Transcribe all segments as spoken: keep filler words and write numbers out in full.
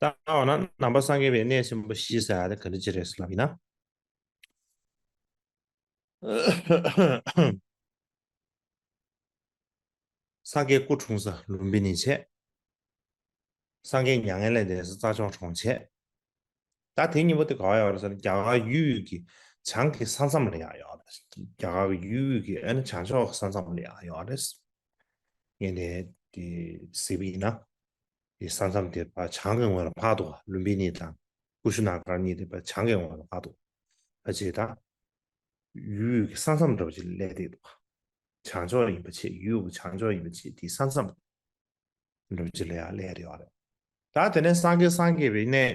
ད་འོ་ན་ནང་པ་སངས་རྒྱས་པའི་གནས་ཆེན་པོ་བཞི་ཟེར་ཡ་དེ་ག་འདྲ་ཅིག་རེད་ཟེར་ལབ་ཡིན་ན། སངས་རྒྱས་སྐུ་འཁྲུངས་ས་ལུམ་བི་ནི་བྱས། སངས་རྒྱས་མྱ་ངན་ལས་འདས་ས་རྩྭ་མཆོག་གྲོང་བྱས། ད་དེ་གཉིས་པོ་དེ་ག་བ་ཡོད་རེད་ཟེར་ན། རྒྱ་གར་ཡུལ་དབུས་ཀྱི་བྱང་གི་ས་མཚམས་ལ་ཡང་ཡོད་རེད། རྒྱ་གར་གྱི་ཡུལ་དབུས་ཀྱི་ཨ་ནི་བྱང་ཕྱོགས་ཀྱི་ས་མཚམས་ལ་ཡང་ཡོད་རེད། ངས་ནས་དེ་གཟིགས་པ་ཡིན་ན། དེ་ས་མཚམས་དེ་ཕར་བྱང་གི་ངོས་ལ་ཕར་འདུག་ལུམ་བི་ནི་དང་ཀུ་ཤུ་ན་གར་གཉིས་དེ་ཕར་བྱང་གི་ངོས་ལ་ཕར་འདུག་ཨ་ཅེ་ད། ཡུལ་དབུས་ཀྱི་ས་མཚམས་འདྲ་བོ་ཅིག་སླེབས་བསྡད་འདུག་བྱང་ཕྱོགས་ཡིན་པ་བྱས། ཡུལ་དབུས་བྱང་ཕྱོགས་ཡིན་པ་བྱས། དེའི་ས་མཚམས་འདྲ་བོ་ཅིག་ལ་ཡང་སླེབས་བསྡད་ཡོད་རེད། ད་དེ་ནས་སངས་རྒྱས་སངས་རྒྱས་པའི་གནས་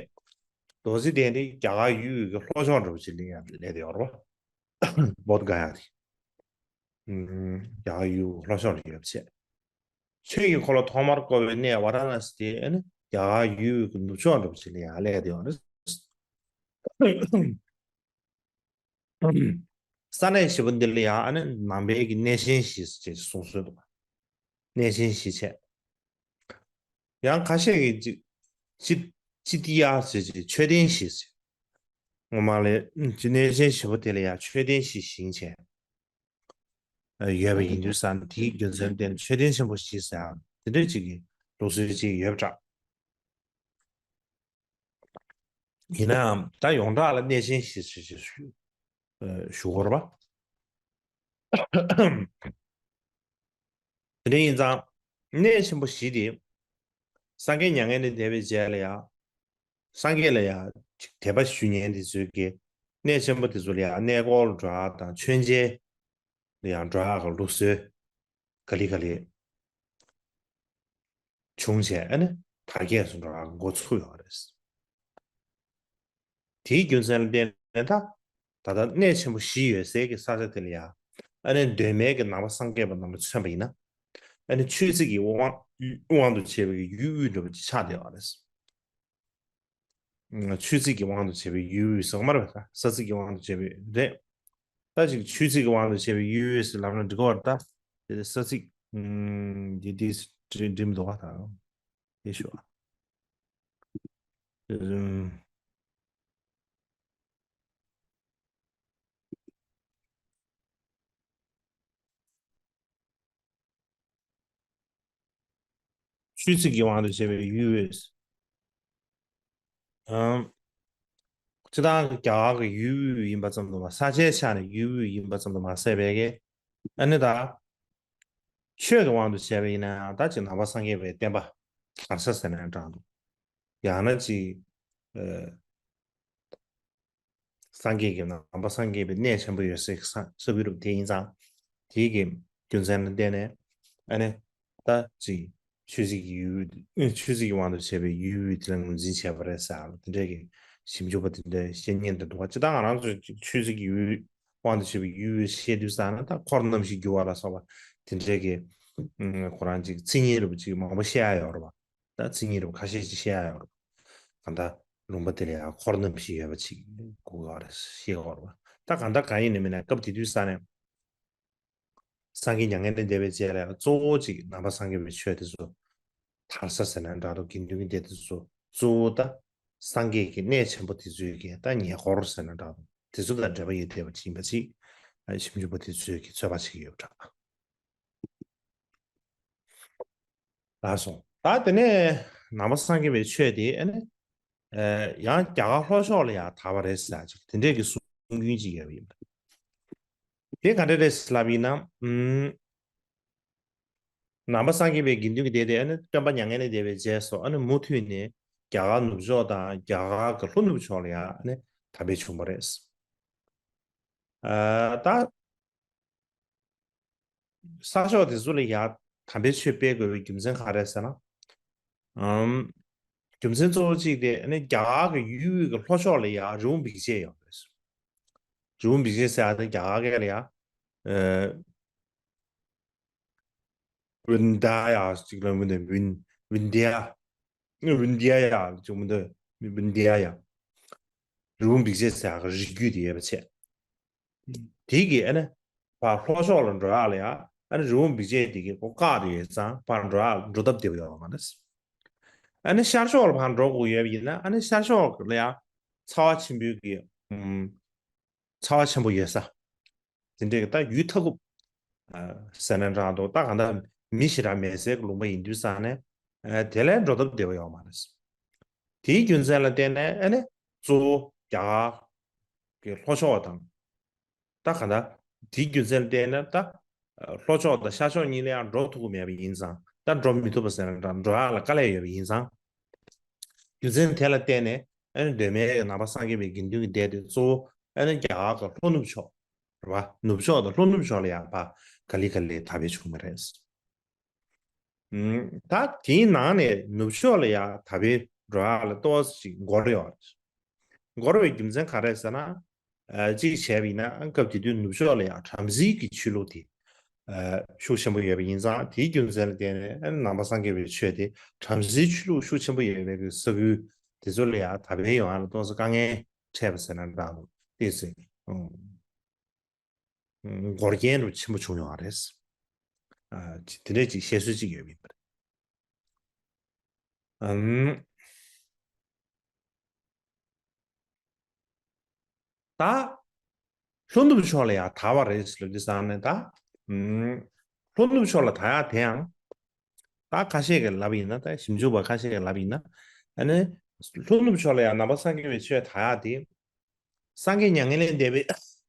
རྡོ་རྗེ་གདན་དེ་རྒྱ་གར་ཡུལ་དབུས་ཀྱི་ལྷོ་ཕྱོགས་འདྲ་བོ་ཅིག་ལ་ཡང་སླེབས་བསྡད་ཡོད་རེད་པ། བོདྷ་ག་ཡ་དེ། ཨུམ། རྒྱ་གར་ཡུལ་ལྷོ་ཕྱོགས་ལ་ཡོད་པ་བྱས། ཆོས་ཀྱི་འཁོར་ལོ་ཐོག་མར་བསྐོར་བའི་གནས་ཝཱ་ར་ཎ་སི་དེ་ཨ་ནི་རྒྱ་གར་ཡུལ་དབུས་ཀྱི་ནུབ་ཕྱོགས་འདྲ་བོ་ཅིག་ལ་ཡང་སླེབས་བསྡད་ཡོད་རེད། ས་གནས་བཞི་པོ་འདི་ལ་ཡང་ཨ་ནི་ནང་པའི་གི་གནས་ཆེན་བཞི་ཟེར་ཅེས་གསུངས་སྲོལ་འདུག་གནས་ཆེན་བཞི་བྱས། ཡང་ཁ་ཤས་ཀྱིས་ཅི་ཅི་ཅི་ཏི་ཡ་ཟེར་ཅེས་མཆོད་རྟེན་བཞི་ཟེར། ངོ་མ་ལས་ཨུམ་ཅི་གནས་ཆེན་བཞི་པོ་དེ་ལ་ཡང་མཆོད་རྟེན་བཞི་བཞེངས་བྱས། ཡོད་པ་ཡིན་དུས་ཙང་དེའི་རྒྱུ་མཚན་བརྟེན་མཆོད་རྟེན་ཆེན་པོ་བཞི་ཟེར་ཡང་དེ་འདྲ་ཅིག་གི་ལུགས་སྲོལ་ཅིག་ཡོད་པ་འདྲ། ཡིན་ནའང་ད་ཡོངས་གྲགས་ལ་གནས་ཆེན་བཞི་ཞེས་ཞུ་ཞུ་དགོས་རེད་པ། དེ་འདྲ་ཡིན་ཙང་གནས་ཆེན་པོ་བཞི་དེ་སངས་རྒྱས་མྱ་ངན་ལས་འདས་པའི་རྗེས་ལ་ཡང་སངས་རྒྱས་ལ་ཡང་ཅིག་དད་པ་ཞུ་མཁན་དེ་ཚོས་ཀྱི་གནས་ཆེན་པོ་དེ་ཚོ་ལ་ཡང་གནས་སྐོར་འགྲོ་ཡག་དང་མཆོད་མཇལ་ལ་ཡང་འགྲོ་ཡག་གི་ལུགས་སྲོལ་ག་ལེ་ག་ལེ་བྱུང་བྱས། ཨ་ནི་དར་རྒྱས་སུ་འགྲོ་ཡག་གི་འགོ་ཚུགས་ཡོད་རེད། དེའི་རྒྱུ་མཚན་ལ་བརྟེན་ནས་ད་ད་ལྟ་གནས་ཆེན་པོ་བཞི་ཡོད་སའི་གི་ས་ཆ་དེ་ལ་ཡང་ཨ་ནི་གདོད་མའི་གི་ནང་པ་སངས་རྒྱས་པ་རྣམས་ལ་མཚོན་པ་ཡིན་ན། ཨ་ནི་ཆོས་ཚིགས་ཀྱི་དབང་དབང་དུ་བྱས་པའི་གི་ཡུལ་དབུས་འདྲ་བོ་ཅིག་ཆགས་བསྡད་ཡོད་རེད། ཆོས་ཚིགས་ཀྱི་དབང་དུ་བྱས་པའི་ཡུལ་དབུས་ཟེར་མ་རེད་པ། ས་ཚིགས་ཀྱི་དབང་དུ་བྱས་པའི་རེད། ད་ཅིག་ཆོས་ཚིགས་ཀྱི་དབང་དུ་བྱས་པའི་ཡུལ་དབུས་ཟེར་ལབ་ན་འགྲིག་གི་རེད་ད། དེ་ས་ཚིགས་ཨུམ་འདི་འདི་འགྲིག་འགྲིག་མི་འདུག་བ་ད། དེ་ཞུ་བ། ཨུམ། ཆོས་ཚིགས་ཀྱི་དབང་དུ་བྱས་པའི་ཡུལ་དབུས། ཨམ། སྤྱིར་བཏང་གི་རྒྱ་གར་གྱི་ཡུལ་དབུས་ཡིན་པ་ཙམ་དུ་མ། ས་ཆའི་ཆ་ནས་ཡུལ་དབུས་ཡིན་པ་ཙམ་དུ་མ་ཟད་པའི་གི། ཨ་ནི་ད། ཆོས་ཀྱི་དབང་དུ་བྱས་པ་ཡིན་ན་ཡང་ད་ཅིག་ནང་པ་སངས་རྒྱས་པའི་བསྟན་པ་དར་ས་ཟེར་ནའང་འདྲ་འདུག་ཡང་ན་ཅིག་ཨ། སངས་རྒྱས་ཀྱི་ནང་པ་སངས་རྒྱས་པའི་གནས་ཆེན་པོ་ཡོད་སའི་ས་ས་ཁུལ་རུ་དེ་ཡིན་ཙང་། དེའི་གི་རྒྱུ་མཚན་ལ་བརྟེན་ནས་ཨ་ནི་ད་ཅིག་ཆོས་ཚིགས་ཀྱི་ཡུལ་ཆོས་ཚིགས་ཀྱི་དབང་དུ་བྱས་པའི་ཡུལ་དབུས་དེ་ལ་ངོས་འཛིན་བྱས་པ་རེད་ཟེར་དེ་འདྲའི་གི་ཞིབ་འཇུག་པ་དེ་འདྲའི་བཤད་མཁན་དེ་འདུག་ག་ཅི་ད་ང་རང་ཚོ་ཆོས་ཚིགས་ཀྱི་ཡུལ་དབང་དུ་བྱས་པའི་ཡུལ་བཤད་དུས་ཙང་ན་ད་འཁོར་རྣམ་བཞི་འགྱུར་བ་ལ་སོགས་པ་དེ་འདྲའི་གི་ཁོ་རང་ཅིག་མཚན་ཉིད་རུ་ཅིག་མང་པོ་བཤད་ཡ་ཡོད་རེད་པ། ད་མཚན་ཉིད་རུ་ཁ་ཤས་ཅིག་བཤད་ཡ་ཡོད་རེད། གང་ལྟར་ལུང་པ་དེ་ལ་ཡང་འཁོར་རྣམ་བཞི་ཡོད་པ་ཅིག་གོ་ག་རེ་ཤེས་ག་རེད་པ། ད་གང་ལྟར་གང་ཡིན་ནའི་མིན་ན་སྐབས་དེ་དུས་ས་ནས་སངས་རྒྱས་མྱ་ངན་ལས་འདས་པའི་རྗེས་ལ་ཡང་གཙོ་བོ་ཅིག་ནང་པ་སངས་རྒྱས་པའི་ཆོས་དེ་ཚོ་དར་ས་ཟེར་ན་འདྲ་འདུག་དགེ་འདུན་གྱི་སྡེ་དེ་ཚོ་གཙོ་བོ་ད་སངས་རྒྱས་ཀྱི་གནས་ཆེན་པོ་དེ་ཚོའི་གི་ད་ཉེ་འཁོར་ཟེར་ན་འདྲ་འདུག་དེ་ཚོ་དང་འབྲེལ་བ་ཡོད་བསྡད་པ་ཅིག་ཡིན་པ་ཅིག་ཞིབ་འཇུག་པ་དེ་ཚོའི་གི་ཚོད་དཔག་བྱེད་ཀྱི་ཡོད་པ་འདྲ། ལགས་སོ། ད་དེ་ནས་ནང་པ་སངས་རྒྱས་པའི་ཆོས་དེ་ཨ་ནི་ཡང་རྒྱ་གར་ལྷོ་ཕྱོགས་ལ་ཡང་དར་བ་རེད་ཟེར་ཅིག་དེ་འདྲས་ཀྱི་གསུང་རྒྱུན་ཅིག་ཡོད་པ་ཡིན་པ། དེ་ག་འདྲ་རེད་ལབ་ཡིན་ན། ཨུམ། ནང་པ་སངས་རྒྱས་པའི་དགེ་འདུན་གྱི་སྡེ་དེ་ཨ་ནི་སྟོན་པ་མྱ་ངན་ལས་འདས་པའི་རྗེས་སུ་ཨ་ནི་མུ་མཐུད་ནས་རྒྱ་གར་ནུབ་ཕྱོགས་དང་རྒྱ་གར་གྱི་ལྷོ་ནུབ་ཕྱོགས་ལ་ཡང་ཨ་ནི་དར་འཕེལ་བྱུང་བ་རེད། ཨ་ད། ས་ཕྱོགས་དེ་ཚོ་ལ་ཡང་དམ་པའི་ཆོས་སྤེལ་དགོས་པའི་རྒྱུ་མཚན་ག་རེ་རེད་ཟེར་ན། ཨམ། རྒྱུ་མཚན་གཙོ་བོ་གཅིག་དེ་ནི་རྒྱ་གར་གྱི་ཡུལ་དབུས་ཀྱི་ལྷོ་ཕྱོགས་ལ་ཡང་རི་བོ་འབིགས་བྱེད་ཡོད་རེད། རི་བོ་འབིགས་བྱེད་ཟེར་ཡ་དེ་རྒྱ་གར་སྐད་ལ་ཡང་། ཨ། ཝིན་ད་ཡ་ཅིག་ལ་ཝིན་ད་ཝིན་ཝིན་དི་ཡ། ཝིན་དི་ཡ་ཡ་ཅིག་ཝིན་ད་ཝིན་དི་ཡ་ཡ། རི་བོ་འབིགས་བྱེད་ཟེར་ཡ་གི་རི་རྒྱུད་དེ་ཡོད་པ་བྱས། དེ་གི་ཨ་ནི་ཕར་ལྷོ་ཕྱོགས་ལ་འགྲོ་ཡག་ལ་ཡ་ཨ་ནི་རི་བོ་འབིགས་བྱེད་དེ་གི་སྒོ་བཀག་དེ་ཡོད་ཙང་ཕར་འགྲོ་ཡག་འགྲོ་སྟབས་བདེ་པོ་ཡོད་མ་རེད། ཨ་ནི་ཤར་ཕྱོགས་ལ་ཕར་འགྲོ་དགོས་ཡོད་པ་ཡིན་ན། ཨ་ནི་ཤར་ཕྱོགས་ལ་ཡང་ཚ་བ་ཆེན་པོའི་གི་ཨུམ། ཚ་བ་ཆེན་པོ་ཡོད་ས། དེ་འདྲའི་གི་ད་ཡུལ་མཐའ་ཁུབ་ཟེར་ན་འདྲ་འདུག་ད་གང་ལྟར་མི་ཞེ་དྲག་མེད་སའི་གི་ལུང་པ་ཡིན་དུས་ཙང་ནས། ཨ། དེ་ལས་འགྲོ་སྟབས་བདེ་བ་ཡོད་མ་རེད། དེའི་རྒྱུ་མཚན་ལ་བརྟེན་ནས། ཨ་ནི་གཙོ་བོ་རྒྱ་གར་གྱི་ལྷོ་ཕྱོགས་དང་། ད་གང་ལྟར་དེའི་རྒྱུ་མཚན་ལ་བརྟེན་ནས། ད་ལྷོ་ཕྱོགས་དང་ཤར་ཕྱོགས་གཉིས་ལ་ཡང་འགྲོ་ཐུབ་ཀྱི་མེད་པ་ཡིན་ཙང་། ད་འགྲོ་མི་ཐུབ་པ་ཟེར་ན་འདྲ། འགྲོ་ཡག་ལ་དཀའ་ལས་ཡོད་པ་ཡིན་ཙང་། རྒྱུ་མཚན་དེ་ལ་བརྟེན་ནས། ཨ་ནི་གདོད་མའི་ནང་པ་སངས་རྒྱས་པའི་དགེ་འདུན་གྱི་སྡེ་དེ་གཙོ་བོ་ཨ་ནི་རྒྱ་གར་གྱི་ལྷོ་ནུབ་ཕྱོགས་རེད་པ། ནུབ་ཕྱོགས་དང་ལྷོ་ནུབ་ཕྱོགས་ལ་ཡང་ཕར་ག་ལེ་ག་ལེ་དར་སྤེལ་བྱུང་བ་རེད། ཨུམ། ད་དེའི་ནང་ནས་ནུབ་ཕྱོགས་ལ་ཡང་དར་སྤེལ་འགྲོ་ཡག་ལ་ཏོག་ཙམ་ཅིག་འགོར་ཡོད་རེད། འགོར་བའི་རྒྱུ་མཚན་ག་རེ་ཟེར་ན། ཨ། གཅིག་བྱས་པ་ཡིན་ན། ཨ། སྐབས་དེ་དུས་ནུབ་ཕྱོགས་ལ་ཡང་བྲམ་ཟེའི་གི་ཆོས་ལུགས་དེ། ཨ། ཤུགས་ཆེན་པོ་ཡོད་པ་ཡིན་ཙང་། དེའི་རྒྱུ་མཚན་ལ་བརྟེན་ནས། ཨ། ནང་པ་སངས་རྒྱས་པའི་ཆོས་དེ་བྲམ་ཟེའི་ཆོས་ལུགས་ཤུགས་ཆེན་པོ་ཡོད་པའི་གི་ས་ཁུལ་དེ་ཚོ་ལ་ཡང་དར་སྤེལ་ཡོང་ཡག་ལ་ཏོག་ཙམ་དཀའ་ངལ་འཕྲད་པ་ཟེར་ན་འདྲ་འདུག་ཏོག་ཙམ། ཨུམ། འགོར་རྐྱེན་རུ་ཆེན་པོ་བྱུང་ཡོད་རེད། ཨ། དེ་འདྲས་ཅིག་བཤད་སྲོལ་ཅིག་ཡོད་པ་ཡིན་པ་རེད། ཨམ། ད་ལྷོ་ནུབ་ཕྱོགས་ལ་ཡང་དར་བ་རེད་ཟེར་ལབ་དུས་ཙང་ནས། ད་ཨམ། ལྷོ་ནུབ་ཕྱོགས་ལ་དར་ཡག་དེ་ཡང་། ད་ཁ་ཤས་ཀྱིས་ལབ་པ་ཡིན་ན། ད་ཞིབ་འཇུག་པ་ཁ་ཤས་ཀྱིས་ལབ་པ་ཡིན་ན། ཨ་ནི་ལྷོ་ནུབ་ཕྱོགས་ལ་ཡང་ནང་པ་སངས་རྒྱས་པའི་ཆོས་དར་ཡག་དེ། སངས་རྒྱས་མྱ་ངན་ལས་འདས་པའི་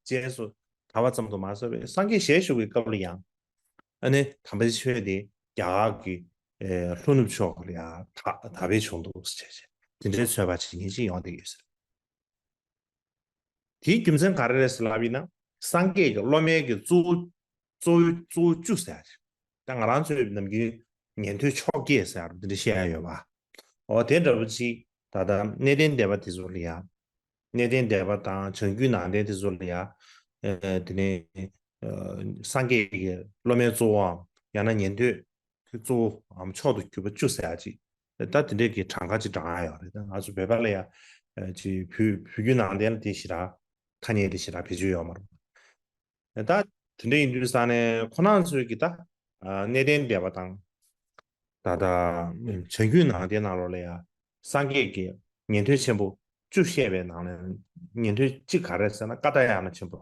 རྗེས་སུ་དར་བ་ཙམ་དུ་མ་ཟད་པའི། སངས་རྒྱས་ཞལ་བཞུགས་པའི་སྐབས་ལ་ཡང་། ཨ་ནི་དམ་པའི་ཆོས་དེ་རྒྱ་གར་གྱི། ཨེ། ལྷོ་ནུབ་ཕྱོགས་ལ་ཡང་དར་དར་སྤེལ་བྱུང་འདུག་ཟེར་བྱས། དེ་འདྲའི་ཚོད་དཔག་བྱེད་མཁན་ཅིག་ཡོང་བསྡད་ཡོད་ཟེར། དེའི་རྒྱུ་མཚན་ག་རེ་རེད་ཟེར་ལབ་པ་ཡིན་ན། སངས་རྒྱས་ཀྱི་སློབ་མའི་གི་གཙོ་བོ་གཙོ་བོ་གཙོ་བོ་བཅུ་ཟེར་ཡག་ཅིག་ད་ང་རང་ཚོས་ནམ་རྒྱུན་ཉན་ཐོས་ཕྱོགས་བརྒྱད་ཟེར་ཡག་འདི་འདྲ་བཤད་ཡག་ཡོད་པ། འོ། དེ་འདྲ་པོ་ཅིག་ད་ལྟ་གནས་བརྟན་སྡེ་པ་དེ་ཚོ་ལ་ཡང་། གནས་བརྟན་སྡེ་པ་དང་བྱང་རྒྱུད་ནང་བསྟན་དེ་ཚོ་ལ་ཡང་། ཨ། དེ་ནས། ཨ། སངས་རྒྱས་ཀྱི་སློབ་མའི་གཙོ་བོའམ། ཡང་ན་ཉན་ཐོས་ཀྱི་གཙོ་བོའམ་མཆོག་ཏུ་གྱུར་པ་བཅུ་ཟེར་ཡག་ཅིག་ད་དེ་འདྲས་ཀྱི་གྲངས་ཀ་ཅིག་བགྲང་ཡག་ཡོད་རེད། ད་ང་ཚོ་བོད་པ་ལ་ཡང་། ཨ། ཅིག་བོད་བོད་བརྒྱུད་ནང་བསྟན་ལ་དེ་ཞེ་དྲག་ཐ་སྙད་དེ་ཞེ་དྲག་བེད་སྤྱོད་ཡོད་མ་རེད། ད་དེ་འདྲ་ཡིན་དུས་ཙང་ནས་ཁོང་རྣམ་ཚོས་ཀྱིས་ད། ཨ། གནས་བརྟན་སྡེ་པ་དང་། ད་ལྟ་བྱང་རྒྱུད་ནང་བསྟན་ནང་ལོགས་ལ་ཡང་། སངས་རྒྱས་ཀྱི་ཉན་ཐོས་ཆེན་པོ་བཅུ་བཤད་པའི་ནང་ནས་ཉན་ཐོས་གཅིག་ག་རེ་ཟེར་ན། ཀཱ་ཏྱཱ་ཡ་ན་ཆེན་པོ།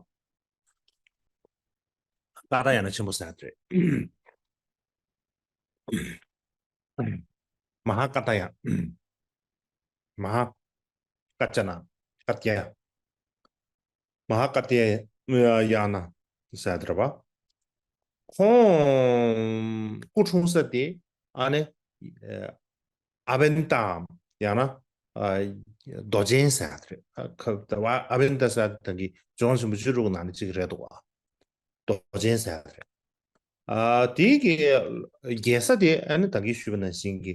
ཀཱ་ཏྱཱ་ཡ་ན་ཆེན་པོ་ཟེར་དེ་རེད། མ་ཧཱ་ཀཱ་ཏྱཱ་ཡ། མ་ཧཱ་ཀཱ་ཏྱཱ་ན། ཀཱ་ཏྱཱ། མ་ཧཱ་ཀཱ་ཏྱཱ་ཡ་ན་ཟེར་དེ་རེད་པ། ཁོང་སྐུ་འཁྲུངས་ས་དེ། ཨ་ནི། ཨ། ཨ་བན་ཏའམ། ཡང་ན། ཨ། རྡོ་རྗེ་ཟེར་དེ་རེད། ཨ། ཁ། ཨ་བན་ཏ་ཟེར་དེ་གི་ལྗོངས་ཆེན་པོ་བཅུ་དྲུག་ནང་ནས་གཅིག་རེད་འདུག་པ། རྡོ་རྗེ་ཟེར་དེ་རེད། ཨ། དེ་གི་རྒྱལ་ས་དེ་ཨ་ནི་ད་གིན་ཞུས་པ་ནང་བཞིན་གྱི་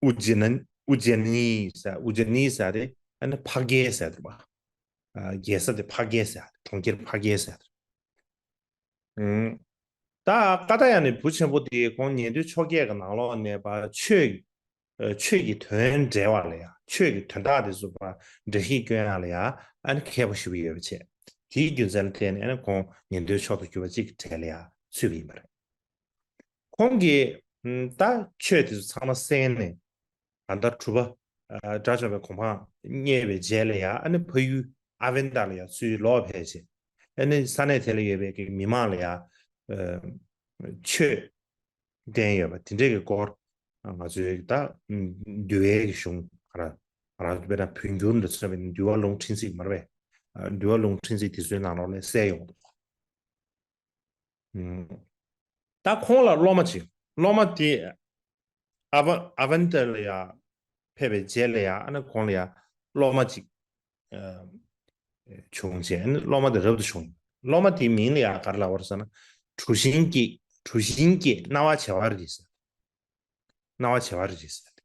ཨུ་ཇི་ན། ཨུ་ཇི་ནི་ཟེར། ཨུ་ཇི་ནི་ཟེར་དེ་ཨ་ནི་ཕ་རྒྱལ་ཟེར་དེ་རེད་པ། ཨ། རྒྱལ་ས་དེ་ཕ་རྒྱལ་ཟེར། གྲོང་ཁྱེར་ཕ་རྒྱལ་ཟེར་དེ་རེད། ཨུམ། ད་ཀཱ་ཏྱཱ་ཡ་ནའི་བུ་ཆེན་པོ་དེ་ཁོང་ཉན་ཐོས་ཕྱོགས་བརྒྱད་ཀྱི་ནང་ལོགས་ནས་ཕར་ཆོས། ཨ། ཆོས་ཀྱི་དོན་འགྲེལ་བ་ལ་ཡང་། ཆོས་ཀྱི་དོན་དག་དེ་ཚོ་ཕར་འགྲེལ་བཤད་སྐྱོན་ཡག་ལ་ཡང་ཨ་ནི་མཁས་པོ་ཞེ་པོ་ཡོད་པ་བྱས། དེའི་རྒྱུ་མཚན་ལ་བརྟེན་ནས་ཨ་ནི་ཁོང་ཉན་ཐོས་མཆོག་ཏུ་གྱུར་པ་གཅིག་གི་གྲས་ལ་ཡང་ཚུད་པ་ཡིན་པ་རེད། ཁོང་གིས། ཨུམ། ད་ཆོས་དེ་ཚོ་ཚང་མ་གསན་ནས། ད་ལྟ་གྲུབ་པ། ཨ། དགྲ་བཅོམ་པའི་གོ་འཕང་བརྙེས་པའི་རྗེས་ལ་ཡང་ཨ་ནི་ཕ་ཡུལ་ཨ་བན་ཏ་ལ་ཡང་ཚུར་ལོག་ཕེབས་བྱས། ཨ་ནི་ས་གནས་དེ་ལ་ཡོད་པའི་གི་མི་མང་ལ་ཡང་། ཨ། ཆོས་བསྟན་ཡོད་པ་དེ་འདྲའི་གི་སྐོར། ང་ཚོའི་ད་འདུལ་བའི་གི་གཞུང་། ང་རང་ང་རང་ཚོ་དཔེར་ན་བོད་འགྱུར་འདི་ཚོ་ཡིན་ན་འདུལ་བ་ལུང་ཕྲན་ཚེགས་མ་རེད་པས། འདུལ་བ་ལུང་ཕྲན་ཚེགས་དེ་ཚོའི་ནང་ལོགས་ལ་གསལ་ཡོང་འདུག་ད་ཁོང་ལ་སློབ་མ་ཅིག་སློབ་མ་དེ་ཨ་བ། ཨ་བན་ཏ་ལ་ཡང་ཕེབས་པའི་རྗེས་ལ་ཡང་ཨ་ནི་ཁོང་ལ་ཡང་སློབ་མ་ཅིག་ཨ། བྱུང་རྗེས། ཨ་ནི་སློབ་མ་དེ་རབ་ཏུ་བྱུང་། སློབ་མ་དེའི་མིང་ལ་ཡང་ག་རེ་ལབ་པ་རེད་ཟེར་ན། གྲུ་བཞིན་སྐྱེས། གྲུ་བཞིན་སྐྱེས་སྣང་བ་བྱེ་བ་རི་ཟེར། སྣང་བ་བྱེ་བ་རི་ཟེར།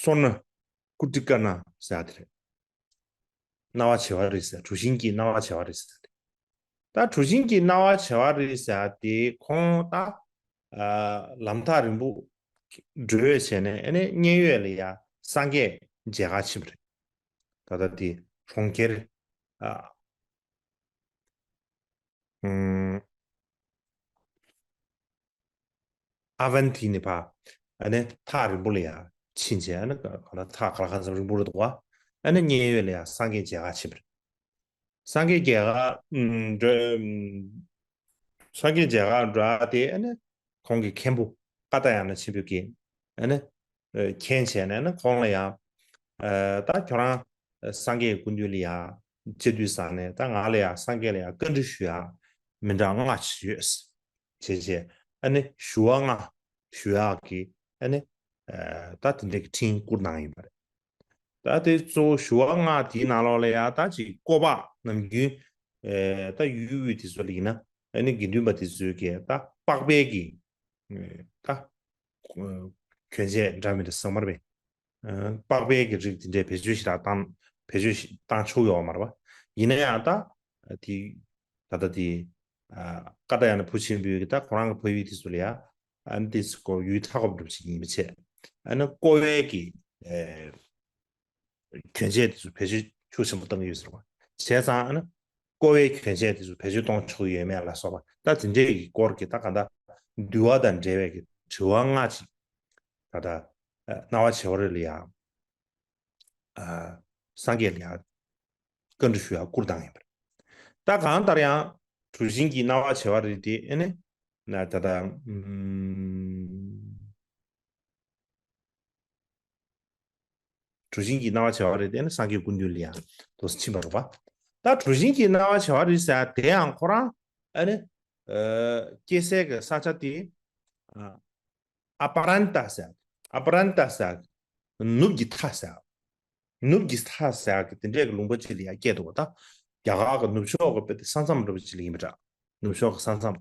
སོ་ན་ཀུ་ཏི་ཀ་ན་ཟེར་ཡག་དེ་རེད། སྣང་བ་བྱེ་བ་རི་ཟེར། གྲུ་བཞིན་སྐྱེས་སྣང་བ་བྱེ་བ་རི་ཟེར་ཡག་དེ། ད་གྲུ་བཞིན་སྐྱེས་སྣང་བ་བྱེ་བ་རི་ཟེར་ཡག་དེ་ཁོང་ད། ཨ། ལམ་ཐག་རིང་པོ་བགྲོད་བྱས་ནས་ཨ་ནི་མཉན་ཡོད་ལ་ཡ་སངས་རྒྱས་མཇལ་ཁ་ཕྱིན་པ་རེད། ད་ལྟ་དེ་གྲོང་ཁྱེར། ཨ། ཨུམ། ཨ་བན་ཏི་ནས་ཕར། ཨ་ནི་ཐག་རིང་པོ་ལ་ཡང་ཕྱིན་བྱས། ཨ་ནི་ག་ལ་ཐག་ག་ལ་གང་འཚམ་རིང་པོ་རེད་འདུག་བ། ཨ་ནི་མཉན་ཡོད་ལ་ཡང་སངས་རྒྱས་མཇལ་ཁ་ཕྱིན་པ་རེད། སངས་རྒྱས་མཇལ་ཁ་ཨུམ་འགྲོ་ཨུམ། སངས་རྒྱས་མཇལ་ཁ་འགྲོ་ཨ་དེ། ཨ་ནི་ཁོང་གི་མཁན་པོ་ཀཱ་ཏྱཱ་ཡ་ན་ཆེན་པོས་ཀྱིས་ཨ་ནི་ཨ་མཁྱེན་བྱས་ནས། ཨ་ནི་ཁོང་ལ་ཡང་ཨ་ད་ཁྱོད་རང་སངས་རྒྱས་སྐུ་མདུན་ལ་ཡང་བཅར་དུས་ཙ་ནས། ད་ང་ལ་ཡང་སངས་རྒྱས་ལ་ཡང་བཀའ་འདྲི་ཞུ་ཡག་མི་འདྲ་ལྔ་ཅིག་ཡོད་བྱས་བྱས། ཨ་ནི་ཞུ་བ་ལྔ་ཞུ་ཡག་གི་ཨ་ནི་ཨ་ད་དེ་འདྲའི་གི་འཕྲིན་བསྐུར་གནང་ཡིན་པ་རེད། ད་དེ་གཙོ་བོ་ཞུ་བ་ལྔ་དེའི་ནང་ལོགས་ལ་ཡང་ད་ཅིག་བཀོད་པ་ནམ་རྒྱུན་ཨེ་ད་ཡུལ་དབུས་དེ་ཚོ་ལ་ཡིན་ན། ཨ་ནི་དགེ་འདུན་པ་དེ་ཚོའི་གི་ད་པགས་པའི་གི་ཨེ་ད་ཨེ་གྱོན་ཆས་འདྲ་མི་འདྲ་ཟེར་མ་རེད་པས། ཨེ་པགས་པའི་གི་རིགས་དེ་འདྲའི་བེད་སྤྱོད་ཞེ་དྲག་བཏང་། བེད་སྤྱོད་ཞེ་བཏང་ཆོག་ཡོད་མ་རེད་པ། ཡིན་ན་ཡང་ད་དེ་ད་ལྟ་དེ་ཨ་ཀཱ་ཏྱཱ་ཡ་ན་བུ་ཆེན་པོའི་གི་ད་ཁོ་རང་གི་ཕ་ཡུལ་དེ་ཚོ་ལ་ཡང་། ཨ་ནི་དེ་ཚོ་ཡུལ་མཐའ་འཁོབ་འདྲ་པོ་ཅིག་ཡིན་པ་བྱས། ཨ་ནི་ཀོ་བའི་གི་ཨེ་གྱོན་ཆས་དེ་ཚོ་བེད་སྤྱོད་ཤུགས་ཆེན་པོ་བཏང་གི་ཡོད་ཟེར་བ། བྱས་ཙང་ཨ་ནི་ཀོ་བའི་གྱོན་ཆས་དེ་ཚོ་བེད་སྤྱོད་གཏོང་ཆོག་ཡོད་མེད་ལ་སོགས་པ། ད་དེ་འདྲའི་གི་སྐོར་གྱི་ད་གང་ལྟར་འདུལ་བ་དང་འབྲེལ་བའི་གི་དྲི་བ་ལྔ་ཅིག་ད་ལྟ་ཨ་སྣང་བ་བྱེ་བ་རི་ལ་ཡང་ཨ་སངས་རྒྱས་ལ་ཡང་བཀའ་འདྲི་ཞུ་ཡག་བསྐུར་བཏང་ཡིན་པ་རེད། ད་གང་ལྟར་ཡང་གྲུ་གཟིངས་ཀྱི་སྣང་བ་བྱེ་བ་རི་དེ་ཨ་ནི་ན་ད་ལྟ་ཨུམ། གྲུ་གཟིངས་ཀྱི་སྣང་བ་བྱེ་བ་རི་དེ་ནི་སངས་རྒྱས་སྐུ་མདུན་ལ་ཡང་འདུག་སེ་ཕྱིན་པ་རེད་པ། ད་གྲུ་གཟིངས་ཀྱི་སྣང་བ་བྱེ་བ་རི་ཟེར་དེ་ཡང་ཁོ་རང་ཨ་ནི་ཨ་སྐྱེས་སའི་གི་ས་ཆ་དེ་ཨ་ཨ་པ་རན་ཏ་ཟེར། ཨ་པ་རན་ཏ་ཟེར། ནུབ་ཀྱི་མཐའ་ཟེར། ནུབ་ཀྱི་མཐའ་ཟེར་གི་དེ་འདྲའི་གི་ལུང་པ་ཅིག་ལ་ཡང་སྐྱེས་འདུག་པ། ད་རྒྱ་གར་གི་ནུབ་ཕྱོགས་གི་དཔེ་དེ་ས་མཚམས་འདྲ་པོ་ཅིག་ལ་ཡིན་པ་འདྲ། ནུབ་ཕྱོགས་ཀྱི་ས་མཚམས།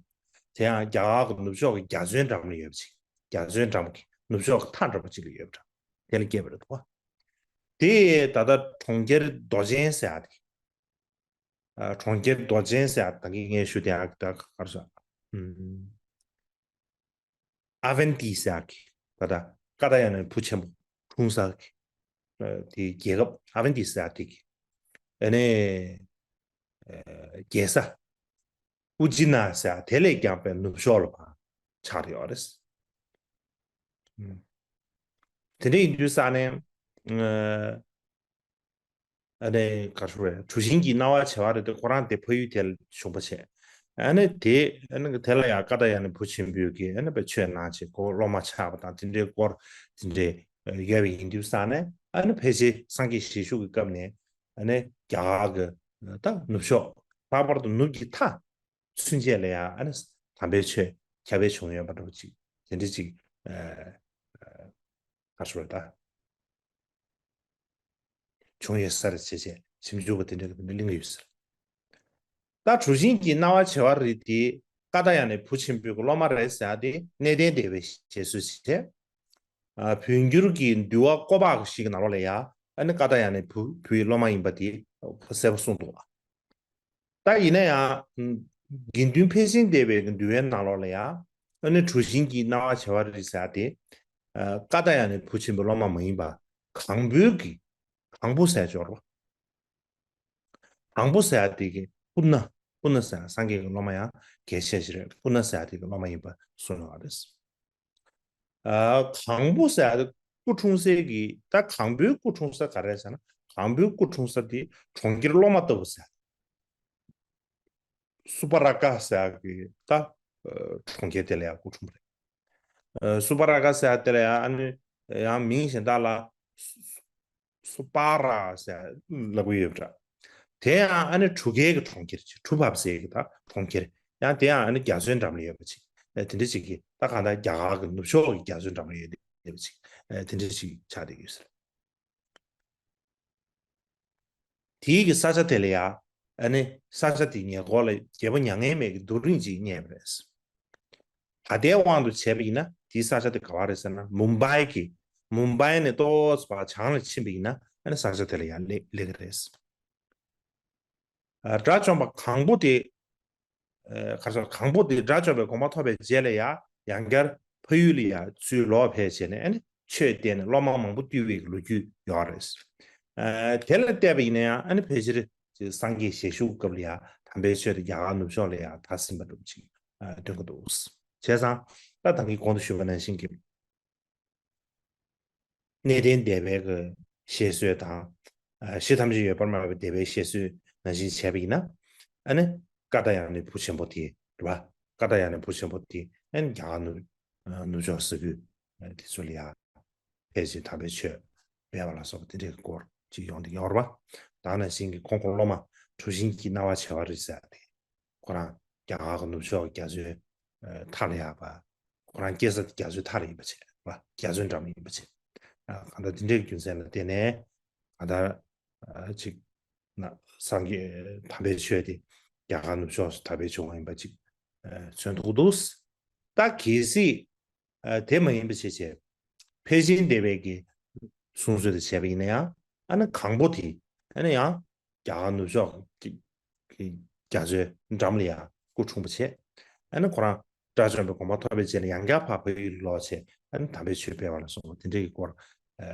དེ་ཡང་རྒྱ་གར་གྱི་ནུབ་ཕྱོགས་ཀྱི་རྒྱ་མཚོའི་འགྲམ་ལ་ཡོད་པ་ཅིག་རྒྱ་མཚོའི་འགྲམ་གྱི་ནུབ་ཕྱོགས་ཀྱི་མཐའ་འདྲ་པོ་ཅིག་ལ་ཡོད་པ་འདྲ། དེ་ལ་སྐྱེས་པ་རེད་འདུག་པ། དེ་ད་ལྟ་གྲོང་ཁྱེར་རྡོ་ཆེན་ཟེར་ཡག་དེ། ཨ་གྲོང་ཁྱེར་རྡོ་ཆེན་ཟེར་ཡག་ད་གིན་ངས་ཞུས་དེ་ཡག་ད་ག་རེ་ཟེར། ཨམ། ཨ་ཝན་ཏི་ཟེར་ཡག་གི་ད་ལྟ་ཀཱ་ཏྱཱ་ཡ་ནའི་བུ་ཆེན་པོ་འཁྲུངས་ས་གི་ཨ་དེ་རྒྱལ་ཁབ་ཨ་ཝན་ཏི་ཟེར་ཡག་དེ་གི་ཨ་ནི་ཨ་རྒྱལ་ས་ཨུ་ཇི་ན་ཟེར་ཡག་དེ་ལས་ཀྱང་དཔེ་ནུབ་ཕྱོགས་ལ་ཕར་ཆགས་ཡོད་རེད། ཨུམ། དེ་འདྲ་ཡིན་དུས་ཙ་ནས་ཨ་ཨ་ནི་ག་རེ་ཟེར། གྲུ་གཟིངས་ཀྱི་སྣང་བ་བྱེ་བ་རི་དེ་ཁོ་རང་དེ་ཕ་ཡུལ་དེ་ལ་བྱུང་བ་བྱས། ཨ་ནི་དེ་ཨ་ནི་དེ་ལ་ཡང་ཀཱ་ཏྱཱ་ཡ་ནའི་བུ་ཆེན་པོས་ཀྱིས་ཨ་ནི་དཔེ་ཆོས་གནང་བྱས་ཁོ་སློབ་མ་ཆགས་པ་དང་དེ་འདྲའི་སྐོར་དེ་འདྲའི་ཡོད་པ་ཡིན་དུས་ཙ་ནས། ཨ་ནི་ཕལ་ཆེར་སངས་རྒྱས་ཞལ་བཞུགས་ཀྱི་སྐབས་ནས་ཨ་ནི་རྒྱ་གར་གྱི་ད་ནུབ་ཕྱོགས། ལྷག་པར་དུ་ནུབ་ཀྱི་མཐའ་ཚུན་ཆད་ལ་ཡང་ཨ་ནི་དམ་པའི་ཆོས་ཁྱབ་སྤེལ་བྱུང་ཡོད་པ་འདྲ་པོ་ཅིག་དེ་འདྲ་ཅིག་ཨ་ག་རེ་ཟེར་ད། བྱུང་ཡོད་ས་རེད་བྱས་བྱས་ཞིབ་འཇུག་པ་དེ་འདྲ་གི་དེ་འདྲ་གླེང་གི་ཡོད་ས་རེད། ད་གྲུ་གཟིངས་ཀྱི་སྣང་བ་བྱེ་བ་རི་དེ་ཀཱ་ཏྱཱ་ཡ་ནའི་བུ་ཆེན་པོའི་གི་སློབ་མ་རེད་ཟེར་ཡག་དེ་གནས་བརྟན་སྡེ་པའི་རྗེས་སུ་བྱས། ཨ་བོད་འགྱུར་གྱི་འདུལ་བ་བཀོད་པ་ཞིག་གི་ནང་ལོགས་ལ་ཡང་ཨ་ནི་ཀཱ་ཏྱཱ་ཡ་ནའི་བུ་བུའི་སློབ་མ་ཡིན་པ་དེ་གསལ་པོ་གསུངས་འདུག་ལ། ད་ཡིན་ན་ཡང་དགེ་འདུན་ཕན་ཆད་སྡེ་པའི་གི་འདུལ་བའི་ནང་ལོགས་ལ་ཡང་ཨ་ནི་གྲུ་གཟིངས་ཀྱི་སྣང་བ་བྱེ་བ་རི་ཟེར་ཡག་དེ་ཨ་ཀཱ་ཏྱཱ་ཡ་ནའི་བུ་ཆེན་པོའི་སློབ་མ་མ་ཡིན་པ་གང་པོའི་གི་གང་པོ་ཟེར་ཡག་ཅིག་ཡོད་རེད་པ། གང་པོ་ཟེར་ཡག་དེ་གི་པུ་ན། པུ་ན་ཟེར་ཡག་སངས་རྒྱས་ཀྱི་སློབ་མ་ཡང་གལ་ཆེ་ཞིག་རེད། པུ་ན་ཟེར་ཡག་དེ་གི་སློབ་མ་ཡིན་པ་གསུངས་ཡོད་རེད། ཨ་གང་པོ་ཟེར་ཡག་དེ་སྐུ་འཁྲུངས་སའི་གི་ད་གང་པོའི་སྐུ་འཁྲུངས་ས་ག་རེ་ཟེར་ན། གང་པོའི་སྐུ་འཁྲུངས་ས་དེ་གྲོང་ཁྱེར་སློབ་མ་ལྟ་བུ་ཟེར། སུ་པ་ར་ཀ་ཟེར་ཡག་གི་ད་ཨ་གྲོང་ཁྱེར་དེ་ལ་ཡང་སྐུ་འཁྲུངས་པ་རེད། ཨ་སུ་པ་ར་ཀ་ཟེར་ཡག་དེ་ལ་ཡང་ཨ་ནི་ཡང་མིང་གཞན་དག་ལ་སུ་སུ་པ་ར་ཟེར་ལབ་ཀྱི་ཡོད་པ་འདྲ། དེ་ཡང་ཨ་ནི་གྲུ་ཁའི་གི་གྲོང་ཁྱེར་ཅིག་གྲུ་བབས་སའི་གི་ད་གྲོང་ཁྱེར། ཡང་དེ་ཡང་ཨ་ནི་རྒྱ་མཚོའི་འགྲམ་ལ་ཡོད་པ་ཅིག་ཨ་དེ་འདྲ་ཅིག་གི་ད་གང་ལྟར་རྒྱ་གར་གི་ནུབ་ཕྱོགས་ཀྱི་རྒྱ་མཚོའི་འགྲམ་ལ་ཡོད་པ་ཅིག་ཨ་དེ་འདྲ་ཅིག་ཆགས་བསྡད་ཡོད་ཟེར། དེའི་གི་ས་ཆ་དེ་ལ་ཡང་ཨ་ནི་ས་ཆ་དེའི་ཉེ་འཁོར་ལ་རྒྱལ་པོ་མྱ་ངན་མེད་ཀྱི་རྡོ་རིང་ཅིག་རྙེད་པ་རེད། ད་ལྟའི་དབང་དུ་བྱས་པ་ཡིན་ན་དེའི་ས་ཆ་དེ་ག་བ་རེད་ཟེར་ན། མུམ་བྷའི་གི་མུམ་བྷའི་ནས་ཏོག་ཙམ་ཕར་བྱང་ལ་ཕྱིན་པ་ཡིན་ན་ཨ་ནི་ས་ཆ་དེ་ལ་ཡང་སླེབས་སླེབས་ཀྱི་རེད། ཨ་དགྲ་བཅོམ་པ་གང་པོ་དེ་ཨ་ག་རེ་ཟེར། གང་པོ་དེ་དགྲ་བཅོམ་པའི་དགོངས་པ་ཐོབ་པའི་རྗེས་ལ་ཡང་ཡང་བསྐྱར་ཕ་ཡུལ་ལ་ཡང་ཚུར་ལོག་ཕེབས་བྱས་ནས་ཨ་ནི་ཆོས་བསྟན་ནས་སློབ་མ་མང་པོ་བཏུལ་བའི་ལོ་རྒྱུས་ཡོད་རེད། ཨ་དེ་ལ་བལྟས་པ་ཡིན་ན་ཡང་ཨ་ནི་ཕལ་ཆེར་སངས་རྒྱས་ཞལ་བཞུགས་སྐབས་ལ་ཡང་དམ་པའི་ཆོས་དེ་རྒྱ་གར་ནུབ་ཕྱོགས་ལ་ཡང་དར་ཟིན་པ་འདྲ་པོ་ཅིག་ཨ་སྟོན་གྱི་འདུག། བྱས་ཙང་ད་ད་གིན་གོང་དུ་ཞུས་པ་ནང་བཞིན་གྱི་ གནས་བརྟན་སྡེ་པའི་གི་བཤད་སྲོལ་དང་། ཨ། གཞི་ཐམས་ཅད་ཡོད་པར་སྨྲ་བའི་སྡེ་པའི་བཤད་སྲོལ་ནང་བཞིན་བྱས་པ་ཡིན་ན། ཨ་ནི་ཀ་ཏྱ་ཡ་ནི་བུ་ཆེན་པོ་དེ་རེད་པ། ཀ་ཏྱ་ཡ་ནི་བུ་ཆེན་པོ་དེ་ཨ་ནི་རྒྱ་གར་ནུབ་ནུབ་ཕྱོགས་ས་ཁུལ་དེ་ཚོ་ལ་ཡ་ཕལ་ཆེར་དམ་པའི་ཆོས་སྤེལ་བ་ལ་སོགས་པ་དེ་འདྲའི་སྐོར་ཅིག་ཡོང་གི་ཡོད་རེད་པ། ད་ནང་བཞིན་གྱི་ཁོང་གི་སློབ་མ་གྲུ་བཞིན་གྱི་སྣང་བ་བྱེ་བ་རི་ཟེར་ཡ་དེ། ཁོ་རང་རྒྱ་གར་གྱི་ནུབ་ཕྱོགས་ཀྱི་རྒྱ་མཚོའི་ཨ་མཐའ་ལ་ཡ་པ། ཁོ་རང་སྐྱེས་ས་དེ་རྒྱ་མཚོའི་མཐའ་ལ་ཡིན་པ་བྱས་པ། རྒྱ་མཚོའི་འགྲམ་ཡིན་པ་བྱས། ཨ། གང་ལྟར་དེ་འདྲའི་རྒྱུ་མཚན་ལ་བརྟེན་ནས། གང་ལྟར་ཨ་ཅིག་ན་སངས་རྒྱས་དམ་པའི་ཆོས་དེ་རྒྱ་གར་ནུབ་ཕྱོགས་སུ་དར་སྤེལ་བྱུང་བ་ཡིན་པ་ཅིག་ཨ་མཚོན་ཐུབ་འདུག། ད་གལ་སྲིད་ཨ་དེ་མ་ཡིན་པ་བྱས་བྱས། ཕལ་ཆེར་སྡེ་པའི་གི་གསུང་སྲོལ་དེ་བྱས་པ་ཡིན་ན་ཡང་། ཨ་ནི་གང་པོ་དེ་ཨ་ནི་ཡང་རྒྱ་གར་ནུབ་ཕྱོགས་ཀྱི་གི་རྒྱ་མཚོའི་འགྲམ་ལ་ཡང་སྐུ་འཁྲུངས་པ་བྱས། ཨ་ནི་ཁོ་རང་དགྲ་བཅོམ་པའི་དགོངས་པ་ཐོབ་པའི་རྗེས་ལ་ཡང་བསྐྱར་ཕར་བལ་ཡུལ་ལ་ལོག་བྱས། ཨ་ནི་དམ་པའི་ཆོས་སྤེལ་བ་ལ་སོགས་པ་དེ་འདྲའི་གི་སྐོར་ཨ་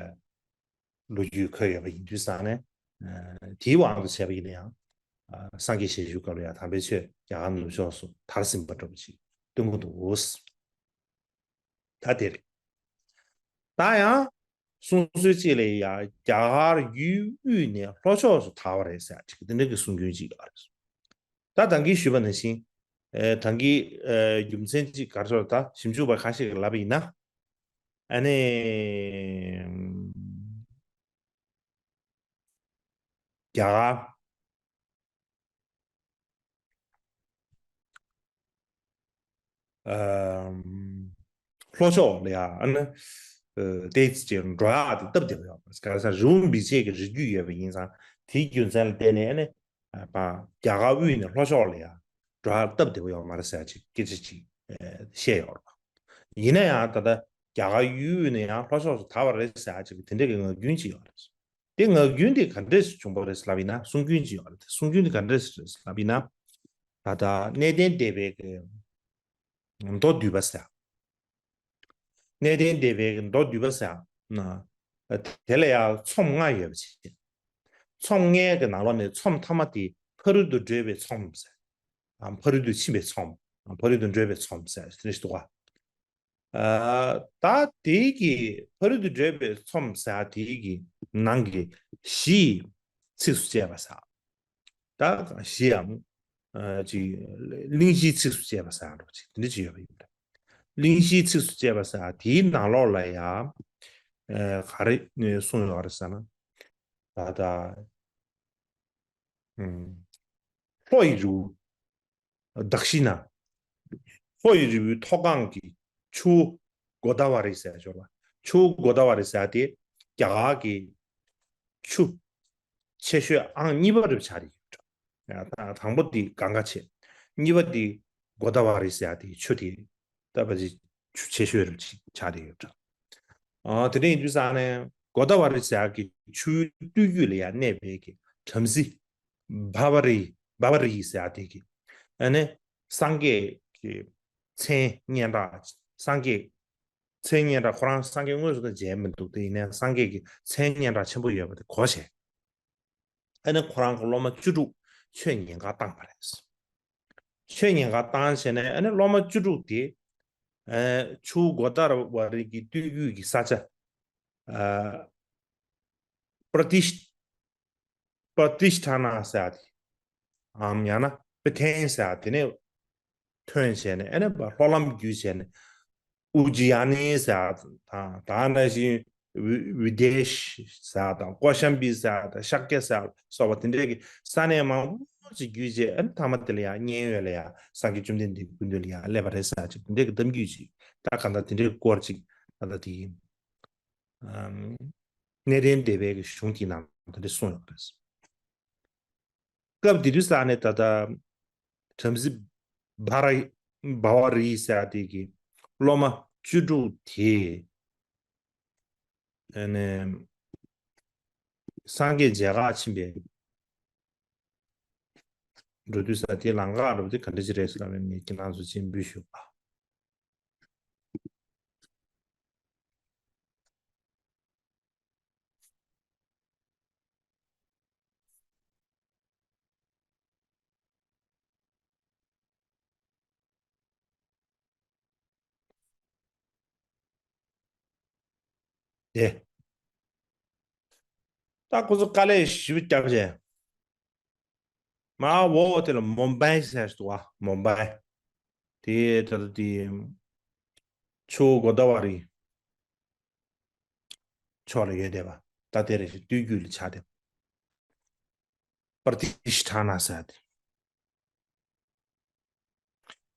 ལོ་རྒྱུས་འཁོད་ཡོད་པ་ཡིན་དུས་ཙང་ནས། ཨ་དེའི་དབང་དུ་བྱས་པ་ཡིན་ན་ཡང་། ཨ་སངས་རྒྱས་ཞལ་བཞུགས་སྐབས་ལ་ཡང་དམ་པའི་ཆོས་རྒྱ་གར་ནུབ་ཕྱོགས་སུ་དར་ཟིན་པ་འདྲ་པོ་ཅིག་སྟོན་གྱི་འདུག། ད་དེ་རེད། ད་ཡང་གསུང་སྲོལ་གཅིག་ལ་ཡང་རྒྱ་གར་ཡུལ་དབུས་ནས་ལྷོ་ཕྱོགས་སུ་དར་བ་རེད་ཟེར་ཅིག་དེ་འདྲ་གི་གསུང་རྒྱུན་ཅིག་ཡོད་རེད། ད་ད་གིན་ཞུས་པ་ནང་བཞིན། ཨེ། ད་གིན་ཨེ་རྒྱུ་མཚན་ཅིག་ག་རེ་ཟེར། ད་ཞིབ་འཇུག་པ་ཁ་ཤས་ཀྱིས་ལབ་པ་ཡིན་ན། ཨ་ནི་རྒྱ་གར་ཨམ། ལྷོ་ཕྱོགས་ལ་ཡ་ཨ་ནི་ཨ་ཏོག་ཙམ་འགྲོ་ཡག་དེ་སྟབས་བདེ་པོ་ཡོད་པ། ག་རེ་ཟེར། རི་བོ་འབིགས་བྱེད་ཀྱི་རི་རྒྱུད་ཡོད་པ་ཡིན་ཙང་། དེའི་རྒྱུ་མཚན་ལ་བརྟེན་ནས་ཨ་ནི་ཨ་རྒྱ་གར་དབུས་ནས་ལྷོ་ཕྱོགས་ལ་ཡ་འགྲོ་ཡག་སྟབས་བདེ་པོ་ཡོད་མ་རེད་ཟེར་ཅིག་སྐད་ཆ་ཅིག་ཨ་བཤད་ཡོད་རེད་པ། ཡིན་ན་ཡང་ད་ལྟ་རྒྱ་གར་ཡུལ་དབུས་ནས་ཡང་ལྷོ་ཕྱོགས་སུ་དར་བ་རེད་ཟེར་ཅིག་དེ་འདྲ་གི་ངག་རྒྱུན་ཅིག་ཡོད་རེད། དེ་ངག་རྒྱུན་དེ་ག་འདྲས་བྱུང་བ་རེད་ལབ་ཡིན་ན། གསུང་རྒྱུན་ཅིག་ཡོད་རེད། གསུང་རྒྱུན་དེ་ག་འདྲས་ལབ་ཡིན་ན། ད་ལྟ་གནས་བརྟན་སྡེ་པའི་གི་མདོ་སྡུད་པ་ཟེར། གནས་བརྟན་སྡེ་པའི་གི་མདོ་སྡུད་པ་ཟེར་ན། དེ་ལ་ཡང་ཚོམས་ལྔ་ཡོད་པ་བྱས། ཚོམས་ལྔའི་གི་ནང་ལོགས་ནས་ཚོམས་ཐ་མ་དེ་ཕ་རོལ་ཏུ་བགྲོད་པའི་ཚོམས་ཟེར། ཨ། ཕ་རོལ་ཏུ་ཕྱིན་པའི་ཚོམས། ཨ། ཕ་རོལ་ཏུ་བགྲོད་པའི་ཚོམས་ཟེར་དེ་འདྲ་ཞིག་འདུག་ག། ཨ། ད་དེའི་གི་ཕ་རོལ་ཏུ་བགྲོད་པའི་ཚོམས་ཟེར་དེའི་གི་ནང་གི་གཞི་ཚིགས་སུ་བཅད་པ་ཟེར། ད་གཞི་ཡང་ཨ་ཅིག་གླེང་གཞིའི་ཚིགས་སུ་བཅད་པ་ཟེར་འདྲ་པོ་ཅིག་དེ་འདྲ་ཅིག་ཡོད་པ་ཡིན་པས། གླེང་གཞིའི་ཚིགས་སུ་བཅད་པ་ཟེར་དེའི་ནང་ལོགས་ལ་ཡང་ཨ་ག་རེ་གསུངས་ཡོད་རེད་ཟེར་ན། ད་ལྟ་ཨུམ། ལྷོ་ཡི་རི་བོ། དག་ཞིག་ན། ལྷོ་ཡི་རི་བོའི་མཐོ་སྒང་གི་ཆུ་བོ་གོ་ད་ཝ་རི་ཟེར་ཡ་ཅིག་ཡོད་རེད་པ། ཆུ་བོ་གོ་ད་ཝ་རི་ཟེར་ཡ་དེ་རྒྱ་གར་གྱི་ཆུ་ཆེ་ཤོས་ཨང་གཉིས་པ་རེད་པ་ཆགས་བསྡད་ཡོད་རེད། ད་དང་པོ་དེ་གངྒཱ་ཆེ། གཉིས་པ་དེ་གོ་ད་ཝ་རི་ཟེར་ཡ་དེ་ཆུ་དེ་ད་ཕལ་ཆེར་ཆུ་ཆེ་ཤོས་རེད་པ་ཆགས་བསྡད་ཡོད་རེད། ཨ། དེ་འདྲ་ཡིན་དུས་ཙང་ནས་གོ་ད་ཝ་རི་ཟེར་ཡ་གི་ཆུའི་སྟོད་རྒྱུད་ལ་ཡ་གནས་པའི་གི་བྲམ་ཟེ་བྷ་བ་རི། བྷ་བ་རི་ཟེར་ཡ་དེ་གི་ཨ་ནི་སངས་རྒྱས་ཀྱི་མཚན་སྙན་གྲགས། སངས་རྒྱས་མཚན་སྙན་གྲགས། ཁོ་རང་སངས་རྒྱས་དངོས་སུ་ད་མཇལ་མི་འདུག། དེ་ཡིན་ནའི་སངས་རྒྱས་ཀྱི་མཚན་སྙན་གྲགས་ཆེན་པོ་ཡོད་པ་དེ་གོ་བྱས། ཨ་ནི་ཁོ་རང་གི་སློབ་མ་བཅུ་དྲུག་ཆོས་ཉན་གར་བཏང་བ་རེད། ཆོས་ཉན་གར་བཏང་བྱས་ནས་ཨ་ནི་སློབ་མ་བཅུ་དྲུག་དེ་ཨ་ཆུ་བོ་གོ་ད་ཝ་རི་གི་སྟོད་རྒྱུད་ཀྱི་ས་ཆ། ཨ་པྲ་ཏིཤ། པྲ་ཏིཤ་ཐ་ན་ཟེར་ཡ་དེ། ཨམ། ཡང་ན་པེ་ཐན་ཟེར་ཡ་དེ་ནས་ཐོན་བྱས་ནས་ཨ་ནི་ལྷོ་ལམ་བརྒྱུད་བྱས་ནས་ཨུ་ཇི་ཡ་ནི་ཟེར་ཡ་དང་། དེ་ནང་བཞིན་བི་བི་དེ་ཤི་ཟེར་ཡ་དང་། ཀོ་ཤམ་བི་ཟེར་ཡ་དང་། ཤཱཀྱ་ཟེར་ཡ་སོགས་པ་དེ་འདྲའི་གི་ས་གནས་མང་པོ་ཅིག་བརྒྱུད་བྱས། ཨ་ནི་མཐའ་མ་དེ་ལ་ཡང་མཉན་ཡོད་ལ་ཡང་སངས་རྒྱས་བཅོམ་ལྡན་འདས་ཀྱི་སྐུ་མདུན་ལ་ཡང་སླེབས་པ་རེད་ཟེར་ཡ་ཅིག་དེ་འདྲའི་གི་གཏམ་རྒྱུད་ཅིག། ད་གང་ལྟར་དེ་འདྲའི་སྐོར་ཅིག་ད་ལྟ་དེ་ཡིན། ཨམ། གནས་བརྟན་སྡེ་པའི་གི་གཞུང་དེའི་ནང་དེ་འདྲ་གསུངས་ཡོད་པ་རེད། སྐབས་དེ་དུས་ཙ་ནས་ད་ལྟ་བྲམ་ཟེ་བྷ་ར། བྷ་བ་རི་ཟེར་ཡ་དེ་གི་སློབ་མ་བཅུ་དྲུག་དེ་ཨ་ནི་སངས་རྒྱས་མཇལ་ཁ་ཕྱིན་པའི་འགྲོ་དུས་ཙ། དེ་ལམ་ཁ་འགྲོ་དུས་ག་འདྲ་ཅིག་རེད་ཟེར་ལབ་ན། ངས་ཁྱེད་རང་ཚོ་སྤྱན་འབུལ་ཞུ་བ། དེ། ད་ཁོ་ཚོ་དཀའ་ལས་ཞེ་པོ་བརྒྱབ་བྱས། མར་འོག་དེ་ལ་མུམ་བྷའི་ཟེར་ཞིག་འདུག་བ། མུམ་བྷའི། དེ་ད་ལྟ་དེ་ཆུ་བོ་གོ་དཱ་ཝ་རི་ཕྱོགས་ལ་ཡོད་བསྡད་པ། ད་དེ་རེད། སྟོད་རྒྱུད་ལ་ཆགས་བསྡད་པ། པར་ཏི་ཤི་ཐ་ན་ཟེར་ཏེ།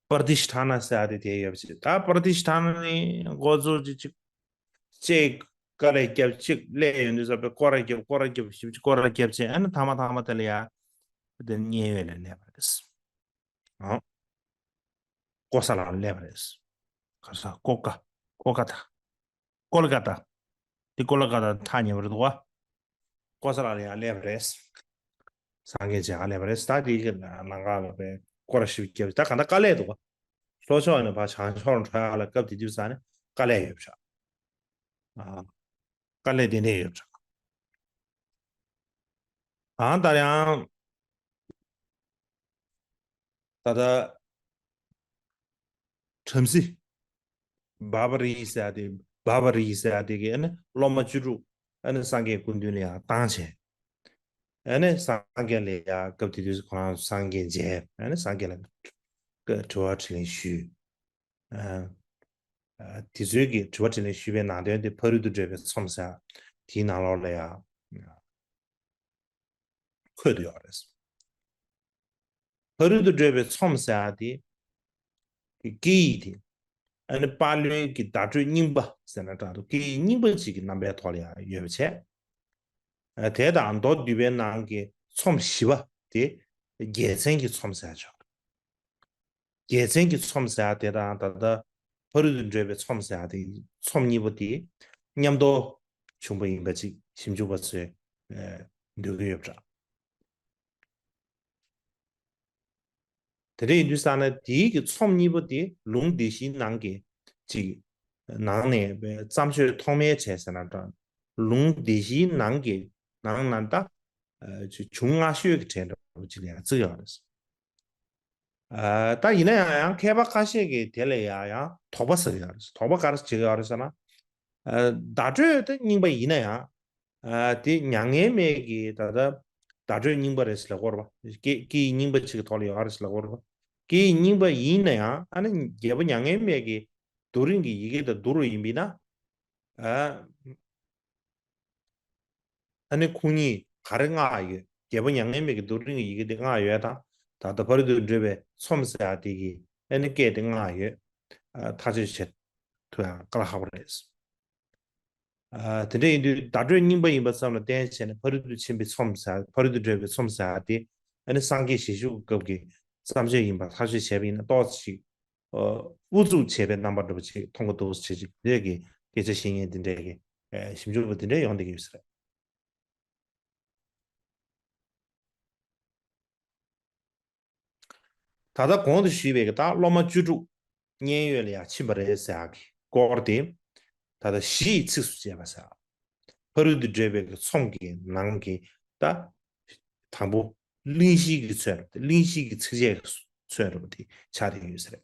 པར་ཏི་ཤི་ཐ་ན་ཟེར་ཏེ་དེ་ཡོད་པ་ཅིག་ད་པར་ཏི་ཤི་ཐ་ན་ནི་འགོ་ཚུགས་ཅིག་ཅིག་ཅིག་དཀའ་ལས་བརྒྱབ། ཅིག་སླེབས་ཡོང་དུས་ཙམ་པའི་སྐོར་ར་བརྒྱབ། སྐོར་ར་བརྒྱབ། ཞིབ་ཅིག་སྐོར་ར་བརྒྱབ་བྱས། ཨ་ནི་མཐའ་མ་མཐའ་མ་དེ་ལ་ཡ་དེ་མཉན་ཡོད་ལ་སླེབས་པ་རེད། ཨང་། ཀོ་ས་ལ་སླེབས་པ་རེད། ག་ས་ཀོ་ཀ་ཀོ་ཀ་ད། ཀོ་ལ་ཀ་ཏ། འདི་ཀོ་ལ་ཀ་ཏ་ཐག་ཉེ་བར་འདུག་བ། ཀོ་ས་ལ་ལ་ཡང་སླེབས་རེད། སངས་རྒྱས་མཇལ་ཁ་སླེབས་རེད། ད་འདི་གི་ལམ་ཁ་ལ་པའི་སྐོར་ར་ཞིབ་བརྒྱབ། ད་ག་ད་དཀའ་ལས་འདུག་བ། ལྷོ་ཕྱོགས་ནས་ཕར་བྱང་ཕྱོགས་ལ་འགྲོ་ཡག་ལ་སྐབས་དེ་དུས་ས་ནས་དཀའ་ལས་ཡོད་པ་ཤག་ཨ། དཀའ་ལས་དེ་འདྲས་ཡོད་པ་ཤག་ཨང་། ད་ཡང་ད་ལྟ་བྲམ་ཟེ་བྷ་བ་རི་ཟེར་ཡ་དེ། བྷ་བ་རི་ཟེར་ཡ་དེ་གིས་ཨ་ནི་སློབ་མ་བཅུ་དྲུག་ཨ་ནི་སངས་རྒྱས་སྐུ་མདུན་ལ་ཡར་བཏང་བྱས། ཨ་ནི་སངས་རྒྱས་ལ་ཡར་སྐབས་དེ་དུས་ཁོ་རང་སངས་རྒྱས་མཇལ། ཨ་ནི་སངས་རྒྱས་ལ་དྲི་བ་དྲིས་ལན་ཞུས། ཨ། ཨ། དེ་ཚོའི་གི་དྲི་བ་དྲིས་ལན་ཞུས་པའི་ནང་དོན་དེ་ཕ་རོལ་ཏུ་བགྲོད་པའི་ཚོམས་ཟེར་ཡ་དེའི་ནང་ལོགས་ལ་ཡར་འཁོད་དུ་ཡོད་རེད། ཕ་རོལ་ཏུ་བགྲོད་པའི་ཚོམས་ཟེར་ཡ་དེ། དེ་སྐད་ཡིག་དེ། ཨ་ནི་པཱ་ལིའི་གི་བརྡ་སྤྲོད་རྙིང་པ་ཟེར་ན་འདྲ་འདུག་སྐད་ཡིག་རྙིང་པ་ཅིག་གི་རྣམ་པའི་ཐོག་ལ་ཡང་ཡོད་པ་བྱས། ཨ། དེ་དང་མདོ་སྡུད་པའི་ནང་གི་ཚོམས་བཞི་པ་དེ་རྒྱལ་མཚན་གྱི་ཚོམས་ཟེར་ཡ་ཆགས། རྒྱལ་མཚན་གྱི་ཚོམས་ཟེར་ཡ་དེ་དང་ད་ལྟ་ཕ་རོལ་ཏུ་བགྲོད་པའི་ཚོམས་ཟེར་ཡ་དེ། ཚོམས་གཉིས་པོ་དེ་མཉམ་དུ་བྱུང་བ་ཡིན་པ་ཅིག་ཞིབ་འཇུག་པ་ཚོས་འདོད་ཀྱི་ཡོད་པ་འདྲ། དེ་འདྲ་ཡིན་དུས་ཙང་ན་དེའི་གི་ཚོམས་གཉིས་པོ་དེ་ལུང་སྡེ་བཞིའི་ནང་གི་ཅིག་ནང་ནས་བརྩམས་ཆོས་ཐོག་མའི་གྲས་ཟེར་ན་འདྲ། ལུང་སྡེ་བཞིའི་ནང་གི་ནང་ན་ད་ཨ་ཅིག་བྱུང་སྔ་ཤོས་ཀྱི་གྲས་འདྲ་པོ་ཅིག་ལ་ཡང་བརྩི་ཡོད་རེད། ཨ། ད་ཡིན་ན་ཡང་ཡང་མཁས་པ་ཁ་ཤས་ཀྱིས་དེ་ལ་ཡང་ཡང་དོགས་པ་ཟ་གི་ཡོད་རེད། དོགས་པ་ག་རེ་བྱེད་ཀྱི་ཡོད་རེད་ཟེར་ན། ཨ། བརྡ་སྤྲོད་དེ་རྙིང་པ་ཡིན་ན་ཡང་། ཨ། དེ་མྱ་ངན་མེད་ཀྱི་ད་ལྟ་བརྡ་སྤྲོད་རྙིང་པ་རེད་ཟེར་ལབ་ཀྱི་ཡོད་རེད་པ། སྐད་སྐད་ཡིག་རྙིང་པ་ཅིག་གི་ཐོག་ལ་ཡོད་རེད་ཟེར་ལབ་ཀྱི་ཡོད་རེད་པ། སྐད་ཡིག་རྙིང་པ་ཡིན་ན་ཡང་། ཨ་ནི་རྒྱལ་པོ་མྱ་ངན་མེད་ཀྱི་རྡོ་རིང་གི་ཡི་གེ་དང་བསྡུར་བ་ཡིན་པ་ཡིན་ན། ཨ། ཨ་ནི་ཁོང་གཉིས་ག་རེ་སྔགས་ཡོད། རྒྱལ་པོ་མྱ་ངན་མེད་ཀྱི་རྡོ་རིང་གི་ཡི་གེ་དེ་སྔགས་ཡོད་དང་། ད་ལྟ་ཕ་རོལ་ཏུ་བགྲོད་པའི་ཚོམས་ཟེར་ཡ་དེ་གི་ཨ་ནི་སྐད་དེ་སྔགས་ཡོད། ཨ། ཐག་གཅོད་བྱེད་ཐུབ་ཡ་དཀའ་ལས་ཁག་པོ་རེད། ཨ། དེ་འདྲ་ཡིན་དུས་བརྡ་སྤྲོད་རྙིང་པ་ཡིན་པ་ཙམ་ལ་བརྟེན་བྱས་ནས་ཕ་རོལ་ཏུ་ཕྱིན་པའི་ཚོམས་ཟེར། ཕ་རོལ་ཏུ་བགྲོད་པའི་ཚོམས་ཟེར་ཡ་དེ་ཨ་ནི་སངས་རྒྱས་ཞལ་བཞུགས་སྐབས་ཀྱི་བརྩམས་ཆོས་ཡིན་པ་ཐག་གཅོད་བྱས་པ་ཡིན་ན་ཏོག་ཙམ་ཅིག་ཨ། ཨུ་ཚུགས་བྱས་པའི་རྣམ་པ་འདྲ་པོ་ཅིག་མཐོང་གི་འདུག་ཟེར་ཅིག་དེ་འདྲས་ཀྱི་སྐད་ཆ་བཤད་མཁན་དེ་འདྲས་ཀྱི་ཨ་ཞིབ་འཇུག་པ་དེ་འདྲས་ཡོང་བསྡད་ཀྱི་ཡོད་ས་རེད། ད་ལྟ་གོང་དུ་ཞུས་པའི་གི་ད་སློབ་མ་བཅུ་དྲུག་མཉན་ཡོད་ལ་ཡང་ཕྱིན་པ་རེད་ཟེར་ཡག་གི་སྐོར་དེ། ད་ལྟ་གཞི་ཡི་ཚིགས་སུ་བཅད་པ་ཟེར། ཕ་རོལ་ཏུ་བགྲོད་པའི་གི་ཚོམས་ཀྱི་ནང་གི་ད་དང་པོ་གླེང་གཞིའི་གི་ཚོད་རེད། གླེང་གཞིའི་གི་ཚིགས་བཅད་ཀྱི་ཚོད་རེད་པ་དེ་ཆགས་བསྡད་ཡོད་ས་རེད།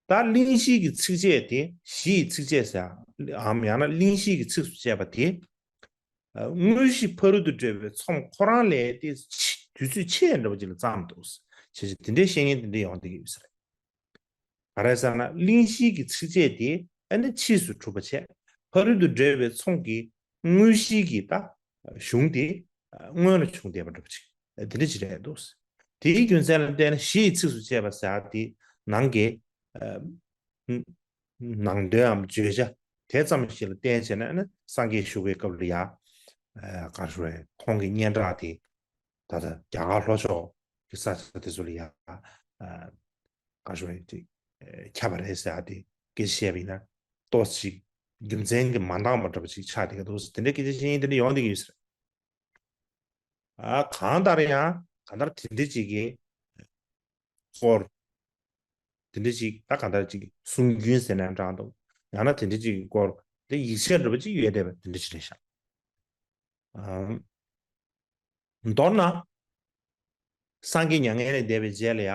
ད་གླེང་གཞིའི་གི་ཚིགས་བཅད་དེ། གཞི་ཡི་ཚིགས་བཅད་ཟེར་འམ་ཡང་ན་གླེང་གཞིའི་གི་ཚིགས་སུ་བཅད་པ་དེ། ཨ། དངོས་གཞི་ཕ་རོལ་ཏུ་བགྲོད་པའི་ཚོམས་ཁོ་རང་ལས་དེ་ཕྱི་དུས་ཚོད་ཕྱེད་འདྲ་པོ་ཅིག་ལ་བརྩམས་འདུག་ཟེར་བྱས་དེ་འདྲའི་བཤད་མཁན་དེ་འདྲ་ཡོང་བསྡད་ཀྱི་ཡོད་ས་རེད། ག་རེ་ཟེར་ན་གླེང་གཞིའི་གི་ཚིགས་བཅད་དེ་ཨ་ནི་ཕྱིས་སུ་གྲུབ་པ་བྱས། ཕ་རོལ་ཏུ་བགྲོད་པའི་ཚོམས་ཀྱི་དངོས་གཞིའི་གི་ད་གཞུང་དེ་སྔོན་ལ་བྱུང་བསྡད་པ་འདྲ་པོ་ཅིག་དེ་འདྲ་ཅིག་རེད་འདུག་དེའི་རྒྱུ་མཚན་ལ་བརྟེན་ནས་གཞི་ཡི་ཚིགས་སུ་བཅད་པ་ཟེར་ཡག་དེ་ནང་གི་ཨ་ནང་དོན་འམ་བརྗོད་བྱ་དེ་ཙམ་ཞིག་ལ་བརྟེན་བྱས་ནས་ནི་སངས་རྒྱས་བཞུགས་པའི་སྐབས་ལ་ཡ། ཨ། ག་རེ་ཞུ་དགོས་རེད། ཁོང་གི་སྙན་གྲགས་དེ་ད་ལྟ་རྒྱ་གར་ལྷོ་ཕྱོགས་ཀྱི་ས་ཆ་དེ་ཚོ་ལ་ཡ། ཨ། ག་རེ་ཞུ་དགོས་རེད། ཅིག་ཨ། ཁྱབ་པ་རེད་ཟེར་ཡག་དེ་སྐད་ཆ་བཤད་པ་ཡིན་ན་ཏོག་ཙམ་ཅིག་རྒྱུ་མཚན་གྱིས་མ་འདང་བ་འདྲ་པོ་ཅིག་ཆགས་བསྡད་ཀྱི་འདུག་དེ་འདྲའི་སྐད་ཆ་བཤད་མཁན་དེ་འདྲ་ཡོང་བསྡད་ཀྱི་ཡོད་ས་རེད། ཨ། གང་ལྟར་ཡང་གང་ལྟར་དེ་འདྲ་ཅིག་གི་སྐོར། དེ་འདྲ་ཅིག་ད་གང་ལྟར་ཅིག་གསུང་རྒྱུན་ཟེར་ན་འདྲ་འདུག་ཡང་ན་དེ་འདྲ་ཅིག་གི་སྐོར་དེ་ཡིག་ཆ་འདྲ་པོ་ཅིག་ཡོད་བསྡད་པ་དེ་འདྲ་ཅིག་རེད་ཤག་ཨམ། མདོར་ན། སངས་རྒྱས་མྱ་ངན་ལས་འདས་པའི་རྗེས་ལ་ཡ།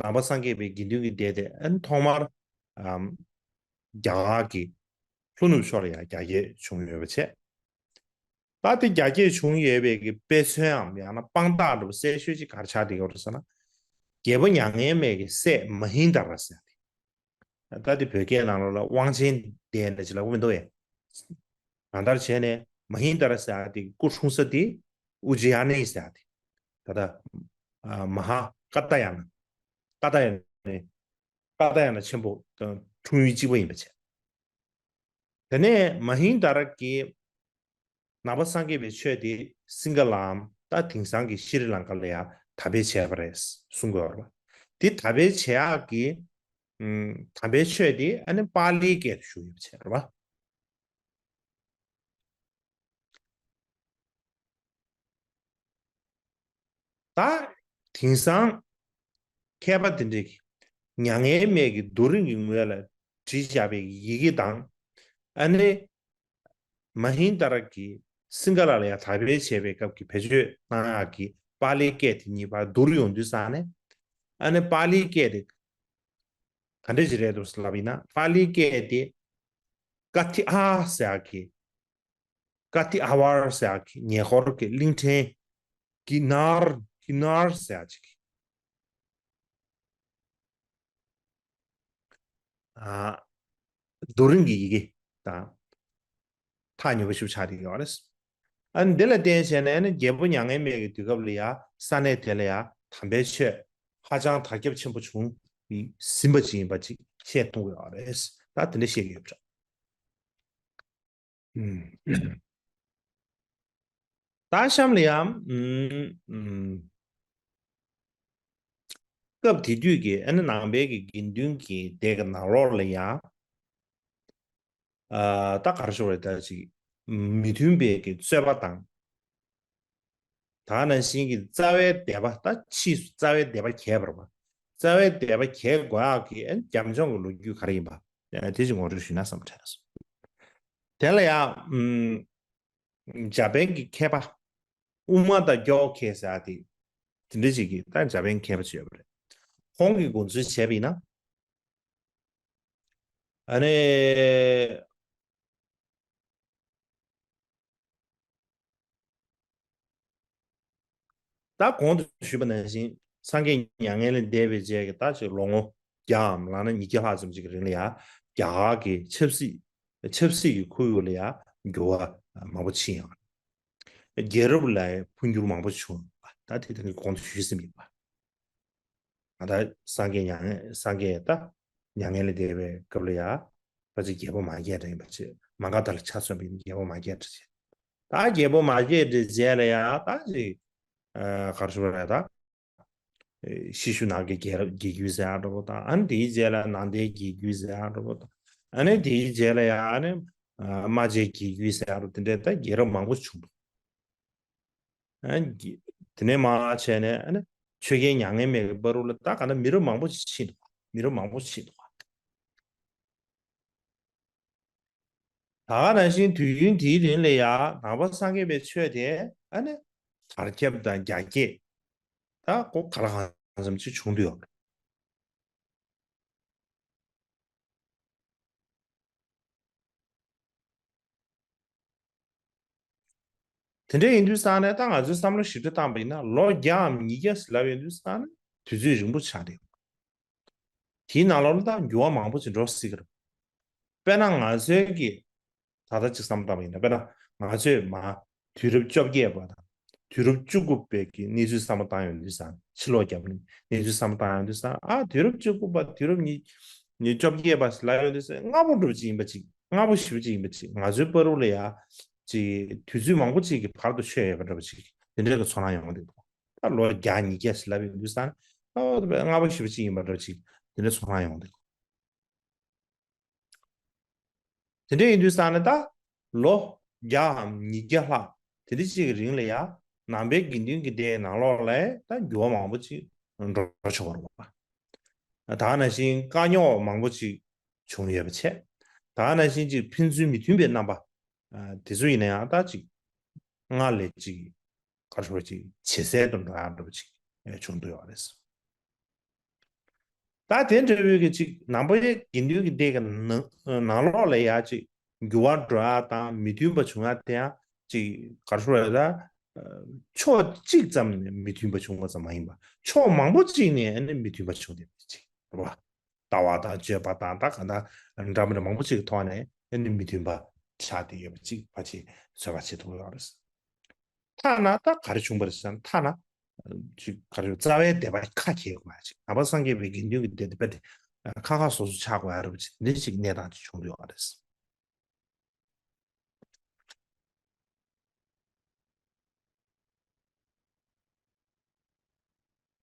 ནང་པ་སངས་རྒྱས་པའི་དགེ་འདུན་གྱི་སྡེ་དེ་ཨ་ནི་ཐོག་མར། ཨམ། རྒྱ་གར་གྱི་ལྷོ་ནུབ་ཕྱོགས་ལ་ཡ་རྒྱ་སྐྱེད་བྱུང་ཡོད་པ་བྱས། ད་དེ་རྒྱ་སྐྱེད་བྱུང་ཡོད་པའི་གི་དཔེ་མཚོན་འམ་ཡང་ན་དཔང་རྟགས་འདྲ་པོ་གསལ་ཤོས་ཅིག་ག་རེ་ཆགས་བསྡད་ཡོད་རེད་ཟེར་ན། རྒྱལ་པོ་མྱ་ངན་མེད་ཀྱི་སྲས་མ་ཧིན་དཱ་ར་ཟེར་ཏེ། ད་དེ་བོད་སྐད་ནང་ལོགས་ལ་དབང་ཆེན་ལྡན་ནས་ཅིག་ལབ་ཀྱི་མི་འདུག་གས། གང་ལྟར་བྱས་ནས་མ་ཧིན་དཱ་ར་ཟེར་ཡ་དེ་སྐུ་འཁྲུངས་ས་དེ་ཨུ་ཇི་ཡ་ནི་ཟེར་ཡ་དེ། ད་ལྟ་ཨ་མ་ཧཱ་ཀ་ཏ་ཡ་ན། ཀ་ཏ་ཡ་ན་ནི། ཀ་ཏ་ཡ་ན་ཆེན་པོ་དང་འཁྲུངས་ཡུལ་གཅིག་པ་ཡིན་པ་བྱས། དེ་ནས་མ་ཧིན་དཱ་ར་གིས་ནང་པ་སངས་རྒྱས་པའི་ཆོས་དེ་སིང་ག་ལའམ་ད་དེང་སང་གི་ཤྲི་ལང་ཀ་ལ་ཡང་དར་སྤེལ་བྱས་པ་རེད་གསུང་གི་ཡོད་རེད་པ། དེ་དར་སྤེལ་བྱེད་ཡག་གི་ཨམ་དམ་པའི་ཆོས་དེ་ཨ་ནི་པཱ་ལིའི་སྐད་དུ་བཞུགས་ཡོད་པ་བྱས་རེད་པ། ད་དེང་སང་མཁས་པ་དེ་འདྲས་ཀྱིས་མྱ་ངན་མེད་ཀྱི་རྡོ་རིང་གི་ངོས་ལ་བྲིས་བཞག་པའི་ཡི་གེ་དང་། ཨ་ནི་མ་ཧིན་དཱ་ར་གིས་སིང་ག་ལ་ལ་ཡང་དར་སྤེལ་བྱས་པའི་སྐབས་ཀྱི་བེད་སྤྱོད་གནང་ཡག་གི་པཱ་ལིའི་སྐད་དེ་གཉིས་བར་བསྡུར་ཡོང་དུས་ཙང་ནས། ཨ་ནི་པཱ་ལིའི་སྐད་དེ་ག་འདྲས་ཅིག་རེད་འདུག་ཟེར་ལབ་ཡིན་ན། པཱ་ལིའི་སྐད་དེ་ཀ་ཐི་ཨ་ཟེར་ཡག་གི། ཀ་ཐི་ཨ་ཝར་ཟེར་ཡག་གི་ཉེ་འཁོར་གྱི་གླིང་ཕྲན། གི་ནར་གི་ནར་ཟེར་ཡག་ཅིག་ཨ། རྡོ་རིང་གི་ཡི་གེ་དང་ཐག་ཉེ་པོ་ཞིག་ཆགས་བསྡད་ཡོད་རེད། ཨ་ནི་འདི་ལ་བརྟེན་བྱས་ནས་ནི་རྒྱལ་པོ་མྱ་ངན་མེད་ཀྱི་དུས་སྐབས་ལ་ཡང་ས་གནས་དེ་ལ་ཡང་དམ་པའི་ཆོས་ཧ་ཅང་དར་ཁྱབ་ཆེན་པོ་བྱུང་ཟིན་པ་ཅིག་ཡིན་པ་ཅིག་བཤད་ཐུབ་ཀྱི་ཡོད་རེད། ད་དེ་འདྲ་བཤད་ཀྱི་ཡོད་པ་འདྲ། ད་གཤམ་ལ་ཡང་། སྐབས་དེ་དུས་ཀྱི་ཨ་ནི་ནང་པའི་གི་དགེ་འདུན་གྱི་སྡེ་གི་ནང་ལོགས་ལ་ཡང་། ད་ག་རེ་ཞུ་དགོས་རེད། ད་ཅིག་མི་མཐུན་པའི་གི་རྩོད་པ་དང་། ད་ནང་བཞིན་གྱི་རྩ་བའི་སྡེ་པ། ད་ཕྱིས་སུ་རྩ་བའི་སྡེ་པ་གྱེས་པ་རེད་པ། རྩ་བའི་སྡེ་པ་གྱེས་དགོས་ཡག་གི་ཨ་ནི་རྒྱབ་ལྗོངས་ཀྱི་ལོ་རྒྱུས་ག་རེ་ཡིན་པ། དེ་ཅིག་ངོ་སྤྲོད་ཞུས་ན་བསམ་དྲན་སོང་། དེ་ལ་ཡང་། འཇར་པན་གྱི་མཁས་པ་དབུ་མ་དང་ཀྱོ་ཁེ་ཟེར་ཡག་དེ། དེ་འདྲ་ཅིག་གིས་ད་འཇར་པན་མཁས་པ་ཅིག་ཡོད་པ་རེད། ཁོང་གིས་དགོངས་ཚུལ་བྱས་པ་ཡིན་ན། ཨ་ནི། ད་གོང་དུ་ཞུས་པ་ནང་བཞིན་སངས་རྒྱས་མྱ་ངན་ལས་འདས་པའི་རྗེས་ཀྱི་ད་ཅིག་ལོ་ངོ་བརྒྱའམ་ལགས་ན་ཉིས་བརྒྱ་ལྷག་ཙམ་ཅིག་གི་རིང་ལ་ཡང་རྒྱ་གར་གྱི་ཆབ་སྲིད་ཆབ་སྲིད་ཀྱི་ཁོར་ཡུག་ལ་ཡང་འགྱུར་བ་མང་པོ་ཕྱིན་ཡོད། རྒྱལ་རབས་ལ་འཕོ་འགྱུར་མང་པོ་བྱུང་བ་ད་དེ་ད་གིན་གོང་དུ་ཞུས་ཟིན་པ་ཡིན་པ། ད་སངས་རྒྱས་མྱ་ངན་སངས་རྒྱས་ད་མྱ་ངན་ལས་འདས་པའི་སྐབས་ལ་ཡང་ད་ཅིག་རྒྱལ་པོ་མ་སྐྱེས་དགྲ་ཡིན་པ་ཅིག་མ་ག་དྷ་ལ་ཆ་མཚོན་པ་ཡིན། རྒྱལ་པོ་མ་སྐྱེས་དགྲ་ཅིག་ད་རྒྱལ་པོ་མ་སྐྱེས་དགྲའི་རྗེས་ལ་ཡང་ད་ཅིག་ག་རེ་ཞུ་དགོས་རེད། ད་ཤི་ཤུ་ནག་གི་རྒྱལ་རབས་རྒྱལ་བརྒྱུད་ཟེར་ཡག་འདྲ་པོ་དང་། ཨ་ནི་དེའི་རྗེས་ལ་ནང་བསྟན་རྒྱལ་བརྒྱུད་ཟེར་ཡག་འདྲ་པོ་དང་། ཨ་ནི་དེའི་རྗེས་ལ་ཡང་ཨ་ནི་རྨ་བྱའི་རྒྱལ་བརྒྱུད་ཟེར་ཡག་འདྲ་པོ་དེ་འདྲའི་ད་རྒྱལ་རབས་མང་པོ་བྱུང་འདུག་ཨ་ནི་དེ་ནས་མར་བྱས་ནས་ཨ་ནི་ཆོས་རྒྱལ་མྱ་ངན་མེད་ཀྱི་བར་དུ་ལ་ད་ག་ན་མི་རབས་མང་པོ་ཞིག་ཕྱིན་འདུག་མི་རབས་མང་པོ་ཞིག་ཕྱིན་འདུག་ད་ག་ནང་བཞིན་དུས་ཡུན་དེའི་རིང་ལ་ཡང་ནང་པ་སངས་རྒྱས་པའི་ཆོས་དེ་ཨ་ནི་དར་ཁྱབ་དང་རྒྱ་སྐྱེད་ད་གོ་ག་ལ་གང་འཚམ་ཅིག་བྱུང་འདུག་ཡོད། དེ་འདྲ་ཡིན་དུས་ཙང་ནས་ད་ང་ཚོས་བསམ་བློ་ཞིབ་ཕྲ་བཏང་པ་ཡིན་ན་ལོ་བརྒྱའམ་ཉིས་བརྒྱ་ཟེར་ལབ་ཡོང་དུས་ཙང་ནས་དུས་ཚོད་རིང་པོ་ཆགས་བསྡད་ཡོད། དེའི་ནང་ལོགས་ལ་ད་འགྱུར་བ་མང་པོ་ཅིག་འགྲོ་སྲིད་ཀྱི་རེད། དཔེར་ན་ང་ཚོའི་གི་ད་ལྟ་ཅིག་བསམ་བློ་བཏང་བ་ཡིན་ན། དཔེར་ན་ང་ཚོས་མ་དུས་རབས་བཅོ་བརྒྱད་པ་དང་དུས་རབས་བཅུ་དགུ་པའི་གི་གནས་ཚུལ་བསམ་བློ་བཏང་ཡོང་དུས་ཙང་། ཕྱི་ལོགས་རྒྱབ་ནས་གནས་ཚུལ་བསམ་བློ་བཏང་ཡོང་དུས་ཙང་། ཨ་དུས་རབས་བཅུ་དགུ་པ་དུས་རབས་ཉི་ཉི་བཅོ་བརྒྱད་པ་ཟེར་ལབ་ཡོང་དུས་ཙང་སྔ་པོ་འདྲ་པོ་ཅིག་ཡིན་པ་ཅིག་སྔ་པོ་ཞེ་པོ་ཅིག་ཡིན་པ་ཅིག་ང་ཚོའི་བར་དུ་ལ་ཡ་ཅིག་དུས་ཚོད་མང་པོ་ཅིག་གི་བར་དུ་ཆོད་ཡོད་པ་འདྲ་པོ་ཅིག་དེ་འདྲའི་གི་ཚོར་སྣང་ཡོང་གི་འདུག་ད་ལོ་བརྒྱ་ཉིས་བརྒྱ་ཟེར་ལབ་ཡོང་དུས་ཙང་ཨ་སྔ་པོ་ཞེ་པོ་ཅིག་ཡིན་པ་འདྲ་པོ་ཅིག་དེ་འདྲའི་ཚོར་སྣང་ཡོང་གི་འདུག་དེ་འདྲ་ཡིན་དུས་ཙང་ནས་ད་ལོ་བརྒྱའམ་ཉིས་བརྒྱ་ལྷག་དེ་འདྲ་ཅིག་གི་རིང་ལ་ཡ་ནང་པའི་དགེ་འདུན་གྱི་སྡེའི་ནང་ལོགས་ལ་ད་འགྱུར་བ་མང་པོ་ཅིག་འགྲོ་ཆོག་པ་རེད་པ། ད་ག་ནང་བཞིན་དཀའ་རྙོག་མང་པོ་ཅིག་བྱུང་ཡོད་པ་བྱས། ད་ག་ནང་བཞིན་ཅིག་ཕན་ཚུན་མི་མཐུན་པའི་རྣམ་པ་དེ་ཚོ་ཡིན་ན་ཡང་ད་ཅིག་སྔར་ལས་ཅིག་ག་རེ་ཞུ་དགོས་རེད། ཅིག་ཇེ་གསལ་དུ་འགྲོ་ཡག་འདྲ་པོ་ཅིག་བྱུང་འདུག་ཡོད་རེད། ད་དེ་འདྲ་བོའི་གི་ཅིག་ནང་པའི་དགེ་འདུན་གྱི་སྡེ་གི་ནང་ནང་ལོགས་ལ་ཡ་ཅིག་འགྱུར་བ་འགྲོ་ཡག་དང་མི་མཐུན་པ་བྱུང་ཡག་དེ་ཡང་ ཅིག་ག་རེ་ཞུ་དགོས་རེད་ད། ཕྱོགས་གཅིག་ཙམ་ནས་མི་མཐུན་པ་བྱུང་བ་ཙམ་མ་ཡིན་པ། ཕྱོགས་མང་པོ་གཅིག་ནས་ཨ་ནི་མི་མཐུན་པ་བྱུང་བསྡད་པ་ཅིག་རེད་བ། ལྟ་བ་དང་སྤྱོད་པ་དང་ད་གང་ལྟར་འདྲ་མི་འདྲ་མང་པོ་ཅིག་གི་ཐོག་ནས་ཨ་ནི་མི་མཐུན་པ་ཆགས་བསྡད་ཡོད་པ་ཅིག་ཕལ་ཆེར་ཚོད་དཔག་བྱེད་ཐུབ་ཀྱི་ཡོད་རེད། ཐ་ན་ད་ག་རེ་བྱུང་བ་རེད་ཟེར་ན། ཐ་ན་ཅིག་ག་རེ་རྩ་བའི་སྡེ་པ་ཁ་གྱེས་དགོས་ཡ་ཅིག་ནང་པ་སངས་རྒྱས་པའི་དགེ་འདུན་གྱི་སྡེ་དེ་དཔེ་དེ་ཁ་ཁ་སོ་སོ་ཆགས་དགོས་ཡ་རེད་པ་ཅིག་འདི་ཅིག་གནས་སྟངས་ཅིག་བྱུང་ཡོད་རེད།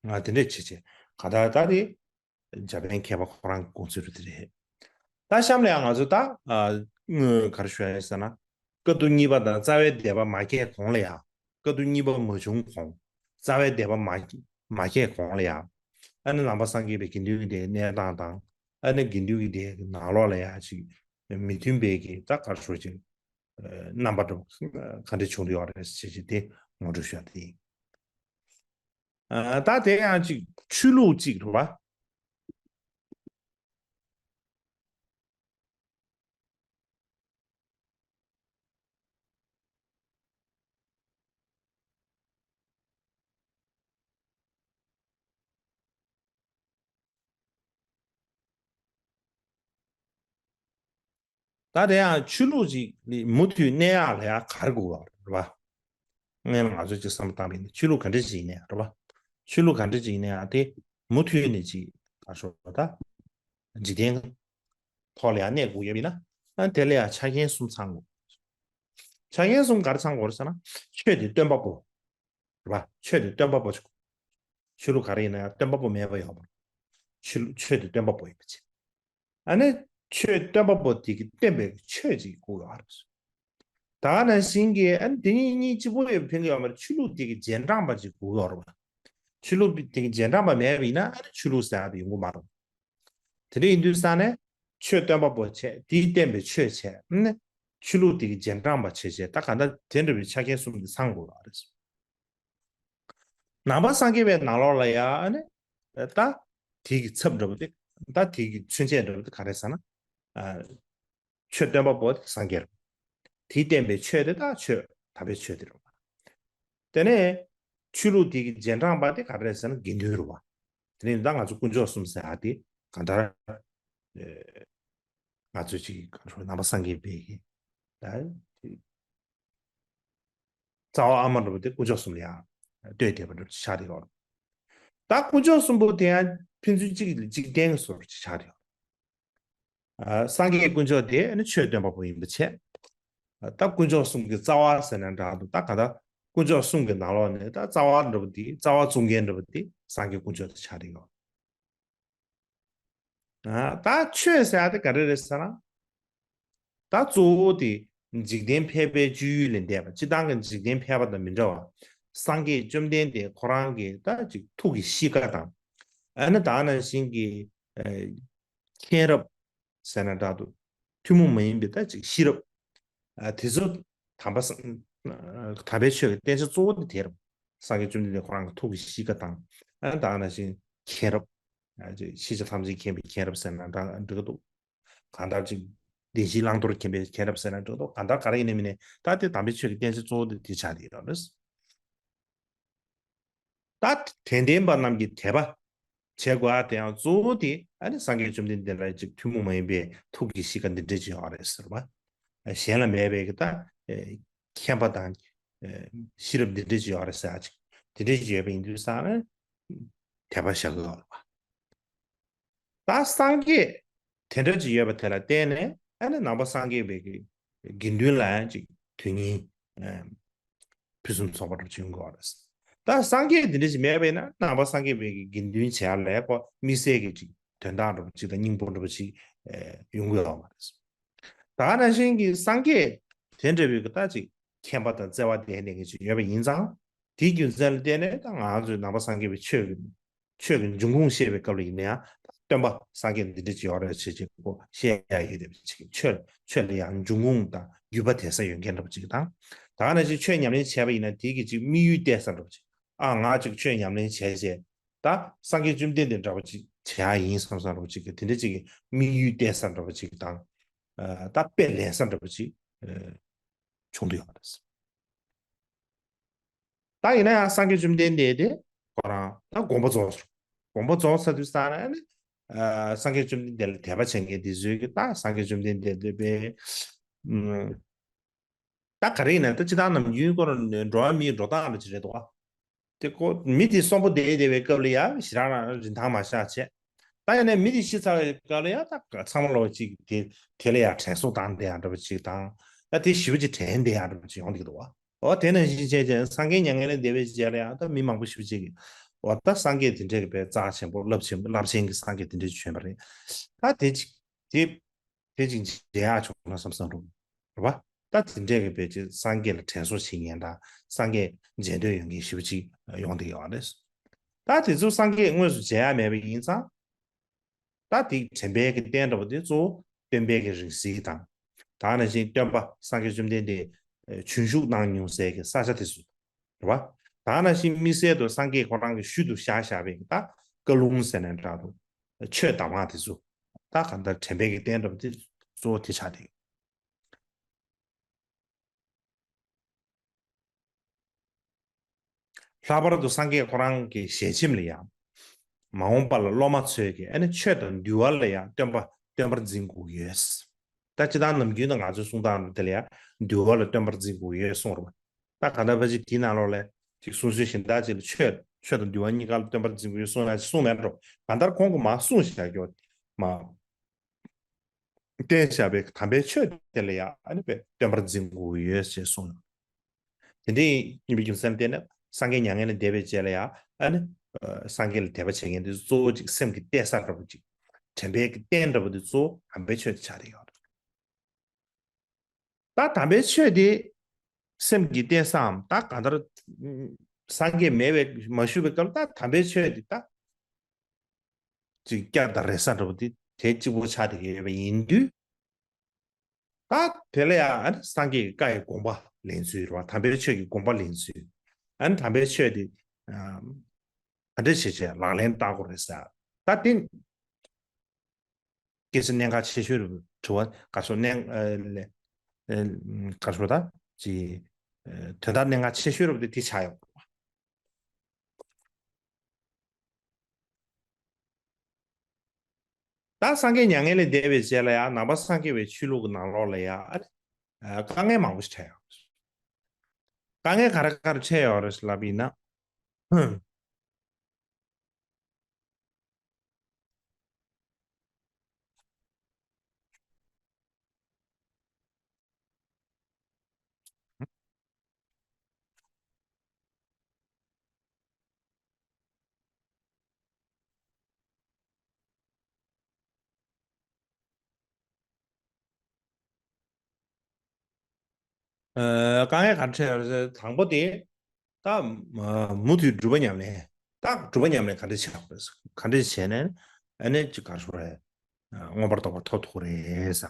ང་དེ་འདྲས་བྱེད་བྱེད་ག་ད་ད་དེ་འཇར་པན་མཁས་པ་ཁོ་རང་གི་དགོངས་ཚུལ་རེད་དེ་རེད། ད་གཤམ་ལ་ཡང་ང་ཚོ་ད་ཨ་དངོས་ག་རེ་ཞུ་ཡ་ཡིན་ཟེར་ན། བཀའ་བསྡུ་གཉིས་པ་དང་རྩ་བའི་སྡེ་པ་མ་གྱེས་གོང་ལ་ཡང་། བཀའ་བསྡུ་གཉིས་པ་མ་བྱུང་གོང་། རྩ་བའི་སྡེ་པ་མ་མ་གྱེས་གོང་ལ་ཡང་། ཨ་ནི་ནང་པ་སངས་རྒྱས་པའི་དགེ་འདུན་གྱི་སྡེའི་གནས་སྟངས་དང་། ཨ་ནི་དགེ་འདུན་གྱི་སྡེ་གི་ནང་ལོགས་ལ་ཡང་ཅིག་མི་མཐུན་པའི་གི་ད་ག་རེ་ཞུ་ཅིག་རྣམ་པ་འདྲ་པོ་ག་འདྲ་བྱུང་འདུག་ཡོད་རེད་ཟེར་ཅིག་དེ་ངོ་སྤྲོད་ཞུ་ཡ་དེ་ཡིན། ཨ་ད་དེ་ཡང་ཅིག་ཆོས་ལུགས་ཅིག་རེད་བ། ད་དེ་ཡང་ཆོས་ལུགས་ཅིག་ནི་མུ་མཐུད་གནས་ཡག་ལ་ཡང་ག་རེ་དགོས་པ་རེད་བ། སྔོན་ལ་ང་ཚོས་ཅིག་བསམ་བློ་བཏང་བ་ཡིན་ན་ཆོས་ལུགས་ག་འདྲ་ཅིག་ཡིན་ནའང་རེད་བ། ཆོས་ལུགས་ག་འདྲ་ཅིག་ཡིན་ནའང་དེ་མུ་མཐུད་ནས་ཅིག་ག་རེ་ཞུ་དགོས་རེད་ད། འཇིག་རྟེན་ཐོག་ལ་ཡང་གནས་དགོས་ཡོད་པ་ཡིན་ན། ཨ་དེ་ལ་ཡང་ཆ་རྐྱེན་གསུམ་ཚང་དགོས། ཆ་རྐྱེན་གསུམ་ག་རེ་ཚང་དགོས་རེད་ཟེར་ན། ཆོས་དེ་སྟོན་པ་པོ། རེད་བ། ཆོས་དེ་སྟོན་པ་པོ་ཅིག་ཆོས་ལུགས་ག་རེ་ཡིན་ན་ཡང་སྟོན་པ་པོ་མེད་པ་ཡོད་མ་རེད། ཆོས་ལུགས་ཆོས་དེ་སྟོན་པ་པོ་ཡིན་པ་བྱས། ཨ་ནི་ཆོས་སྟོན་པ་པོ་དེ་གིས་བསྟན་པའི་ཆོས་ཅིག་དགོས་ཡོད་རེད། ད་ག་ནང་བཞིན་གྱི་ཨ་ནི་དེ་གཉིས་གཉིས་གཅིག་པོ་ཡོད་ཕན་གྱི་ཡོད་མ་རེད། ཆོས་ལུགས་དེ་གི་རྗེས་འབྲང་པ་ཅིག་དགོས་ཡོད་རེད་བ། ཆོས་ལུགས་དེ་གི་རྗེས་འབྲང་པ་མེད་པ་ཡིན་ན་ཨ་ནི་ཆོས་ལུགས་ཟེར་ཡ་དེ་ཡོང་གི་མ་རེད། དེ་འདྲ་ཡིན་དུས་ཙང་ནས་ཆོས་སྟོན་པ་པོ་བྱས། དེས་བསྟན་པའི་ཆོས་བྱས། ཨ་ནི་ཆོས་ལུགས་དེ་གི་རྗེས་འབྲང་པ་བྱས་བྱས། ད་ག་ད་དེ་འདྲ་བའི་ཆ་རྐྱེན་གསུམ་དེ་ཚང་དགོས་པ་རེད། ནང་པ་སངས་རྒྱས་པའི་ནང་ལོགས་ལ་ཡང་ཨ་ནི་ད་དེ་གི་ཚབ་འདྲ་པོ་དེ། ད་དེ་གི་མཚོན་བྱེད་འདྲ་པོ་དེ་ག་རེ་ཟེར་ན། ཨ་ཆོས་སྟོན་པ་པོ་དེ་སངས་རྒྱས་རེད། དེས་བསྟན་པའི་ཆོས་དེ་ད་ཆོས་དམ་པའི་ཆོས་དེ་རེད་བ། དེ་ནས་ཆོས་ལུགས་དེ་གི་རྗེས་འབྲང་པ་དེ་ག་རེ་རེད་ཟེར་ན་དགེ་འདུན་རེད་བ། དེ་ནས་ད་ང་ཚོ་དཀོན་མཆོག་གསུམ་ཟེར་ཡ་དེ་གང་ལྟར་ང་ཚོས་ཅིག་ག་རེ་ནང་པ་སངས་རྒྱས་པའི་གི་ད་རྩ་བ་ཨ་མ་འདྲ་པོ་དེ་དཀོན་མཆོག་གསུམ་ལ་ཡང་ལྟོས་བསྡད་པ་འདྲ་པོ་ཆགས་བསྡད་ཡོད་རེད། ད་དཀོན་མཆོག་གསུམ་པོ་དེ་ཡང་ཕན་ཚུན་གཅིག་ལ་གཅིག་བརྟེན་གྱི་བཟོ་འདྲ་ཅིག་ཆགས་བསྡད་ཡོད་རེད། ཨ་སངས་རྒྱས་དཀོན་མཆོག་དེ་ཨ་ནི་ཆོས་སྟོན་པ་པོ་ཡིན་པ་བྱས། ད་དཀོན་མཆོག་གསུམ་གྱི་རྩ་བ་ཟེར་ན་འདྲ་འདུག་ད་ག་ད་དཀོན་མཆོག་གསུམ་གྱི་ནང་ལོགས་ནས་ད་རྩ་བ་འདྲ་པོ་དེ། རྩ་བ་བཙུགས་མཁན་འདྲ་པོ་དེ་སངས་རྒྱས་དཀོན་མཆོག་དེ་ཆགས་བསྡད་ཡོད། ཨ་ད་ཆོས་ཟེར་ཡ་དེ་ག་རེ་རེད་ཟེར་ན། ད་གཙོ་བོ་དེ་འཇིག་རྟེན་ཕལ་པའི་སྤྱོད་ཡུལ་ལས་འདས་པ། སྤྱིར་བཏང་གི་འཇིག་རྟེན་ཕལ་པ་དང་མི་འདྲ་བ། སངས་རྒྱས་བཅོམ་ལྡན་འདས་ཁོ་རང་གི་ད་ཅིག་ཐུགས་ཀྱི་གཤིས་ཀ་དང་། ཨ་ནི་ད་ག་ནང་བཞིན་གྱི་ཨ་མཁྱེན་རབ་ཟེར་ན་འདྲ་འདུག་ཐུན་མོང་མ་ཡིན་པའི་ད་ཅིག་ཤེས་རབ། ཨ་དེ་ཚོ་དམ་པ་སངས་ཨ་དམ་པའི་ཆོས་ཀྱི་བསྟན་བྱ་གཙོ་བོ་དེ་དེ་རེད། སངས་རྒྱས་བཅོམ་ལྡན་འདས་ཁོ་རང་གི་ཐུགས་ཀྱི་གཤིས་ཀ་དང་། ཨ་ནི་ད་ག་ནང་བཞིན་མཁྱེན་རབ། ཨ་ཅིག་ཤེས་བྱ་ཐམས་ཅད་མཁྱེན་པའི་མཁྱེན་རབ་ཟེར་ན་འདྲ་འགྲིག་གི་འདུག་གང་ལྟར་ཅིག་བདེན་བཞིའི་བླང་དོར་མཁྱེན་པའི་མཁྱེན་རབ་ཟེར་ན་འགྲིག་གི་འདུག་གང་ལྟར་ག་རེ་ཡིན་ནའི་མིན་ནའི་ད་དེ་དམ་པའི་ཆོས་ཀྱི་བསྟན་བྱ་གཙོ་བོ་དེ་དེ་ཆགས་བསྡད་ཡོད་རེད། ད་དྲན་ལྡན་པ་རྣམས་ཀྱིས་དད་པ་བྱེད་དགོས་པ་དེ་ཡང་གཙོ་བོ་དེ་ཨ་ནི་སངས་རྒྱས་བཅོམ་ལྡན་འདས་ལ་ཅིག་ཐུན་མོང་མ་ཡིན་པའི་ཐུགས་ཀྱི་གཤིས་ཀ་འདི་འདྲ་ཅིག་ཡོད་རེད་ཟེར་བ། གཞན་ལ་མེད་པའི་གི་ད་མཁྱེན་པ་དང་ཤེས་རབ་འདི་འདྲ་ཅིག་ཡོད་རེད་ཟེར་ཡ་ཅིག་དེ་འདྲ་ཅིག་ཡོད་པ་ཡིན་དུས་ཙང་ནས་དད་པ་བཞག་གི་ཡོད་རེད་བ། ད་སངས་རྒྱས་དེ་འདྲ་ཅིག་ཡོད་པ་དེ་ལ་བརྟེན་ནས་ཨ་ནི་ནང་པ་སངས་རྒྱས་པའི་གི་དགེ་འདུན་ལ་ཡང་ཅིག་དོན་སྙིང་ཕུན་སུམ་ཚོགས་པ་འདྲ་ཅིག་ཡོང་གི་ཡོད་རེད། ད་སངས་རྒྱས་འདི་འདྲ་ཞིག་མེད་པ་ཡིན་ན་ནང་པ་སངས་རྒྱས་པའི་གི་དགེ་འདུན་བྱེད་ཡ་ལ་ཡ་ཁོ་དམིགས་བསལ་གྱི་ཅིག་དོན་དག་འདྲ་པོ་ཅིག་དང་སྙིང་པོ་འདྲ་པོ་ཅིག་ཡོང་གི་ཡོད་མ་རེད། ད་ག་ནང་བཞིན་གྱི་སངས་རྒྱས་དེ་འདྲ་བའི་གི་ད་ཅིག་མཁྱེན་པ་དང་བརྩེ་བ་ལྡན་ནས་ཅིག་ཡོད་པ་ཡིན་ཙང་། དེའི་རྒྱུ་མཚན་ལ་བརྟེན་ནས་ད་ང་ཚོས་ནང་པ་སངས་རྒྱས་པའི་ཆོས་ཀྱི་ཆོས་ཀྱི་འབྱུང་ཁུངས་བཤད་པའི་སྐབས་ལ་ཡིན་ན་ཡང་སྟོན་པ་སངས་རྒྱས་འདི་འདྲ་ཅིག་ཡོད་རེད་ཅེས་ཅིག་ཁོ་བཤད་ཡ་ཡོད་དེ་ཅིག་ཆོས་ཆོས་ལ་ཡང་འབྱུང་ཁུངས་དང་བརྒྱུད་པ་དེ་ས་ཡོད་མཁན་འདྲ་པོ་ཅིག་དང་། ད་ག་ནང་བཞིན་ཆོས་ཉམས་ལེན་བྱས་པ་ཡིན་ན་དེའི་གི་ཅིག་དམིགས་ཡུལ་གཏད་ས་འདྲ་པོ་ཅིག་ཨ་ང་ཅིག་ཆོས་ཉམས་ལེན་བྱས་རྗེས་ད་སངས་རྒྱས་བཅོམ་ལྡན་འདས་འདྲ་པོ་ཅིག་བྱེད་ཡ་ཡིན་བསམ་ས་འདྲ་པོ་ཅིག་གི་དེ་འདྲ་ཅིག་གི་དམིགས་ཡུལ་གཏད་ས་འདྲ་པོ་ཅིག་དང་། ད་དཔེ་ལེན་ས་འདྲ་པོ་ཅིག་བྱུང་འདུག་ཡོད་རེད། ད་ཡིན་ན་ཡང་སངས་རྒྱས་བཅོམ་ལྡན་འདས་དེ་ཁོ་རང་ད་དགོངས་པ་རྫོགས་སོང་། དགོངས་པ་རྫོགས་ཚར་དུས་ཙ་ན་ནི་ཨ་སངས་རྒྱས་བཅོམ་ལྡན་འདས་ལ་དད་པ་བྱེད་མཁན་དེ་ཚོས་ཀྱི་ད་སངས་རྒྱས་བཅོམ་ལྡན་འདས་འདོད་པའི་ཨུམ། ད་ག་རེ་ཡིན་ན་ད་སྤྱིར་བཏང་ནམ་རྒྱུན་ཁོ་རང་འགྲོ་བ་མིའི་འགྲོ་སྟངས་ལ་ཅི་རེད་འདུག་ག་དེ་ཁོ་མི་དེ་གསོན་པོ་བསྡད་བསྡད་པའི་སྐབས་ལ་ཡང་ཞེ་དྲག་རང་རིན་ཐང་མ་བཞག་བྱས། ད་ཡང་ནས་མི་དེ་ཤི་ཚར་བའི་སྐབས་ལ་ཡང་ད་ཚང་མ་ལོ་གཅིག་དེ་དེ་ལ་ཡང་དྲན་གསོ་བཏང་བསྡད་ཡག་འདྲ་པོ་ཅིག་དང་། ད་དེ་ཞེ་པོ་ཅིག་དྲན་བསྡད་ཡག་འདྲ་པོ་ཅིག་ཡོང་བསྡད་ཀྱི་འདུག་ག་འོ་དེ་ནང་བཞིན་བྱས་བྱས་སངས་རྒྱས་མྱ་ངན་ལས་འདས་པའི་རྗེས་ལ་ཡང་ད་མི་མང་པོ་ཞེ་པོ་ཅིག་གིས་འོ་ད་སངས་རྒྱས་དེ་འདྲས་ཀྱི་པའི་རྩ་ཆེན་པོ་རླབས་ཆེན་རླབས་ཆེན་གྱི་སངས་རྒྱས་དེ་འདྲས་བྱོན་པ་རེད། ད་དེ་ཅིག་དེ། དེ་ཅིག་མཇལ་ཡག་བྱུང་ན་བསམ་བསམ་འདུག་རེད་པ། ད་དེ་འདྲས་ཀྱི་བས་ཅིག་སངས་རྒྱས་ལ་དྲན་གསོ་བྱེད་མཁན་དང་སངས་རྒྱས་མཇལ་འདོད་ཡོད་མཁན་ཞེ་པོ་ཅིག་ཡོང་བསྡད་ཡོད་རེད། ད་དེ་ཚོ་སངས་རྒྱས་དངོས་སུ་མཇལ་ཡག་མེད་པ་ཡིན་ཙང་། ད་དེ་དྲན་པའི་གི་རྟེན་འདྲ་པོ་དེ་གཙོ་བོ་སྟོན་པའི་གི་རིང་བསྲེལ་དང་། ད་ནང་བཞིན་སྟོན་པ་སངས་རྒྱས་བཅོམ་ལྡན་འདས་བྱོན་བཞུགས་གནང་མྱོང་སའི་གི་ས་ཆ་དེ་ཚོ་རེད་པ། ད་ནང་བཞིན་དམིགས་བསལ་དུ་སངས་རྒྱས་ཁོ་རང་གི་ཤུལ་དུ་བཞག་བཞག་པའི་གི་ད་བཀའ་ལུང་ཟེར་ནའི་འདྲ་འདུག་ཆོས་གདམས་ངག་དེ་ཚོ། ད་གང་ལྟར་དྲན་པའི་གི་རྟེན་འདྲ་པོ་དེ་གཙོ་བོ་དེ་ཆགས་བསྡད་ཡོད། ལྷག་པར་དུ་སངས་རྒྱས་ཁོ་རང་གི་ཞལ་ཆེམས་ལ་ཡང་། མ་འོངས་པ་ལ་སློབ་མ་ཚོས་ཀྱིས་ཨ་ནི་ཆོས་དང་འདུལ་བ་ལ་ཡང་སྟོན་པ་སྟོན་པར་འཛིན་དགོས་ཀྱི་ཡོད། ད་སྤྱིར་བཏང་ནམ་རྒྱུན་ནས་ང་ཚོའི་གསུང་སྟངས་དེ་ལ་ཡང་འདུལ་བ་ལ་སྟོན་པར་འཛིན་དགོས་ཀྱི་ཡོད་གསུངས་རེད་པ། ད་གང་ལྟར་ཕལ་ཆེར་དེའི་ནང་ལོགས་ལ་ཅིག་གསུང་སྲོལ་གཞན་དག་ཅིག་ལ་ཆོས་ཆོས་དང་འདུལ་བ་གཉིས་ཀ་ལ་སྟོན་པར་འཛིན་དགོས་ཀྱི་ཡོད་གསུངས་ན་གསུངས་མེད་འགྲོ། གང་ལྟར་ཁོང་གིས་མར་གསུངས་བཞག་ཀྱོག་མ། བསྟན་བཞག་པའི་དམ་པའི་ཆོས་དེ་ལ་ཡང་ཨ་ནི་པའི་སྟོན་པར་འཛིན་དགོས་ཡོད་ཞེས་གསུངས་ཡོད། དེ་འདྲའི་ཡིན་པའི་རྒྱུ་མཚན་ལ་བརྟེན་ནས་སངས་རྒྱས་མྱ་ངན་ལས་འདས་པའི་རྗེས་ལ་ཡང་ཨ་ནི་སངས་རྒྱས་ལ་དད་པ་བྱེད་མཁན་དེ་གཙོ་བོ་གཅིག་སེམས་ཀྱི་གཏད་ས་འདྲ་པོ་གཅིག་དྲན་པའི་གི་རྟེན་འདྲ་པོ་དེ་གཙོ་བོ་དམ་པའི་ཆོས་དེ་ཆགས་བསྡད་ཡོད་རེད། ད་དམ་པའི་ཆོས་དེ་སེམས་ཀྱི་གཏད་སའམ་ད་གང་ལྟར་སངས་རྒྱས་མེད་པའི་མ་བཞུགས་པའི་སྐབས་ལ་ད་དམ་པའི་ཆོས་དེ་ད་ཅིག་བསྐྱར་དང་རེ་ས་འདྲ་པོ་དེ་དེ་གཅིག་པོ་ཆགས་བསྡད་ཀྱི་ཡོད་པ་ཡིན་དུས། ད་དེ་ལ་ཡང་ཨ་ནི་སངས་རྒྱས་ཀྱི་བཀའ་ཡི་དགོངས་པ་ལེན་ཚུལ་རེད་པ། དམ་པའི་ཆོས་ཀྱི་དགོངས་པ་ལེན་ཚུལ། ཨ་ནི་དམ་པའི་ཆོས་དེ་ག་འདྲ་བྱས་བྱས་ལག་ལེན་བསྟར་དགོས་རེད་ཟེར། ད་དེ་སྐད་ཆ་གནད་འགག་ཆེ་ཤོས་རེད། དྲི་བ་ག་ཚོད་གནད་ཨ་ལས་ཨ་ག་ཚོད་ད་ཅི་ཨ་དོན་དག་གནད་འགག་ཆེ་ཤོས་རེད་པ། དེ་དེ་ཆགས་ཡོད། ད་སངས་རྒྱས་མྱ་ངན་ལས་འདས་པའི་རྗེས་ལ་ཡང་ནང་པ་སངས་རྒྱས་པའི་ཆོས་ལུགས་ཀྱི་ནང་ལོགས་ལ་ཡང་ཨ་ནི་ཨ་དཀའ་ངལ་མང་པོ་ཞིག་འཕྲད་ཡོད་རེད། དཀའ་ངལ་ག་རེ་ག་རེ་འཕྲད་ཡོད་རེད་ལབ་པ་ཡིན་ན། ཨ་དཀའ་ངལ་ག་རེ་འཕྲད་ཡོད་རེད་ཟེར། དང་པོ་དེ་ད་མུ་མཐུད་སྒྲུབ་པ་ཉམས་ལེན། ད་སྒྲུབ་པ་ཉམས་ལེན་ག་འདྲ་བྱེད་དགོས་རེད། ག་འདྲ་བྱས་ནས་ཨ་ནི་ཅིག་ག་རེ་ཟེར་དགོས་རེད། མངོན་པར་རྫོགས་པ་ཐོབ་ཐུབ་ཀྱི་རེད་ཟེར།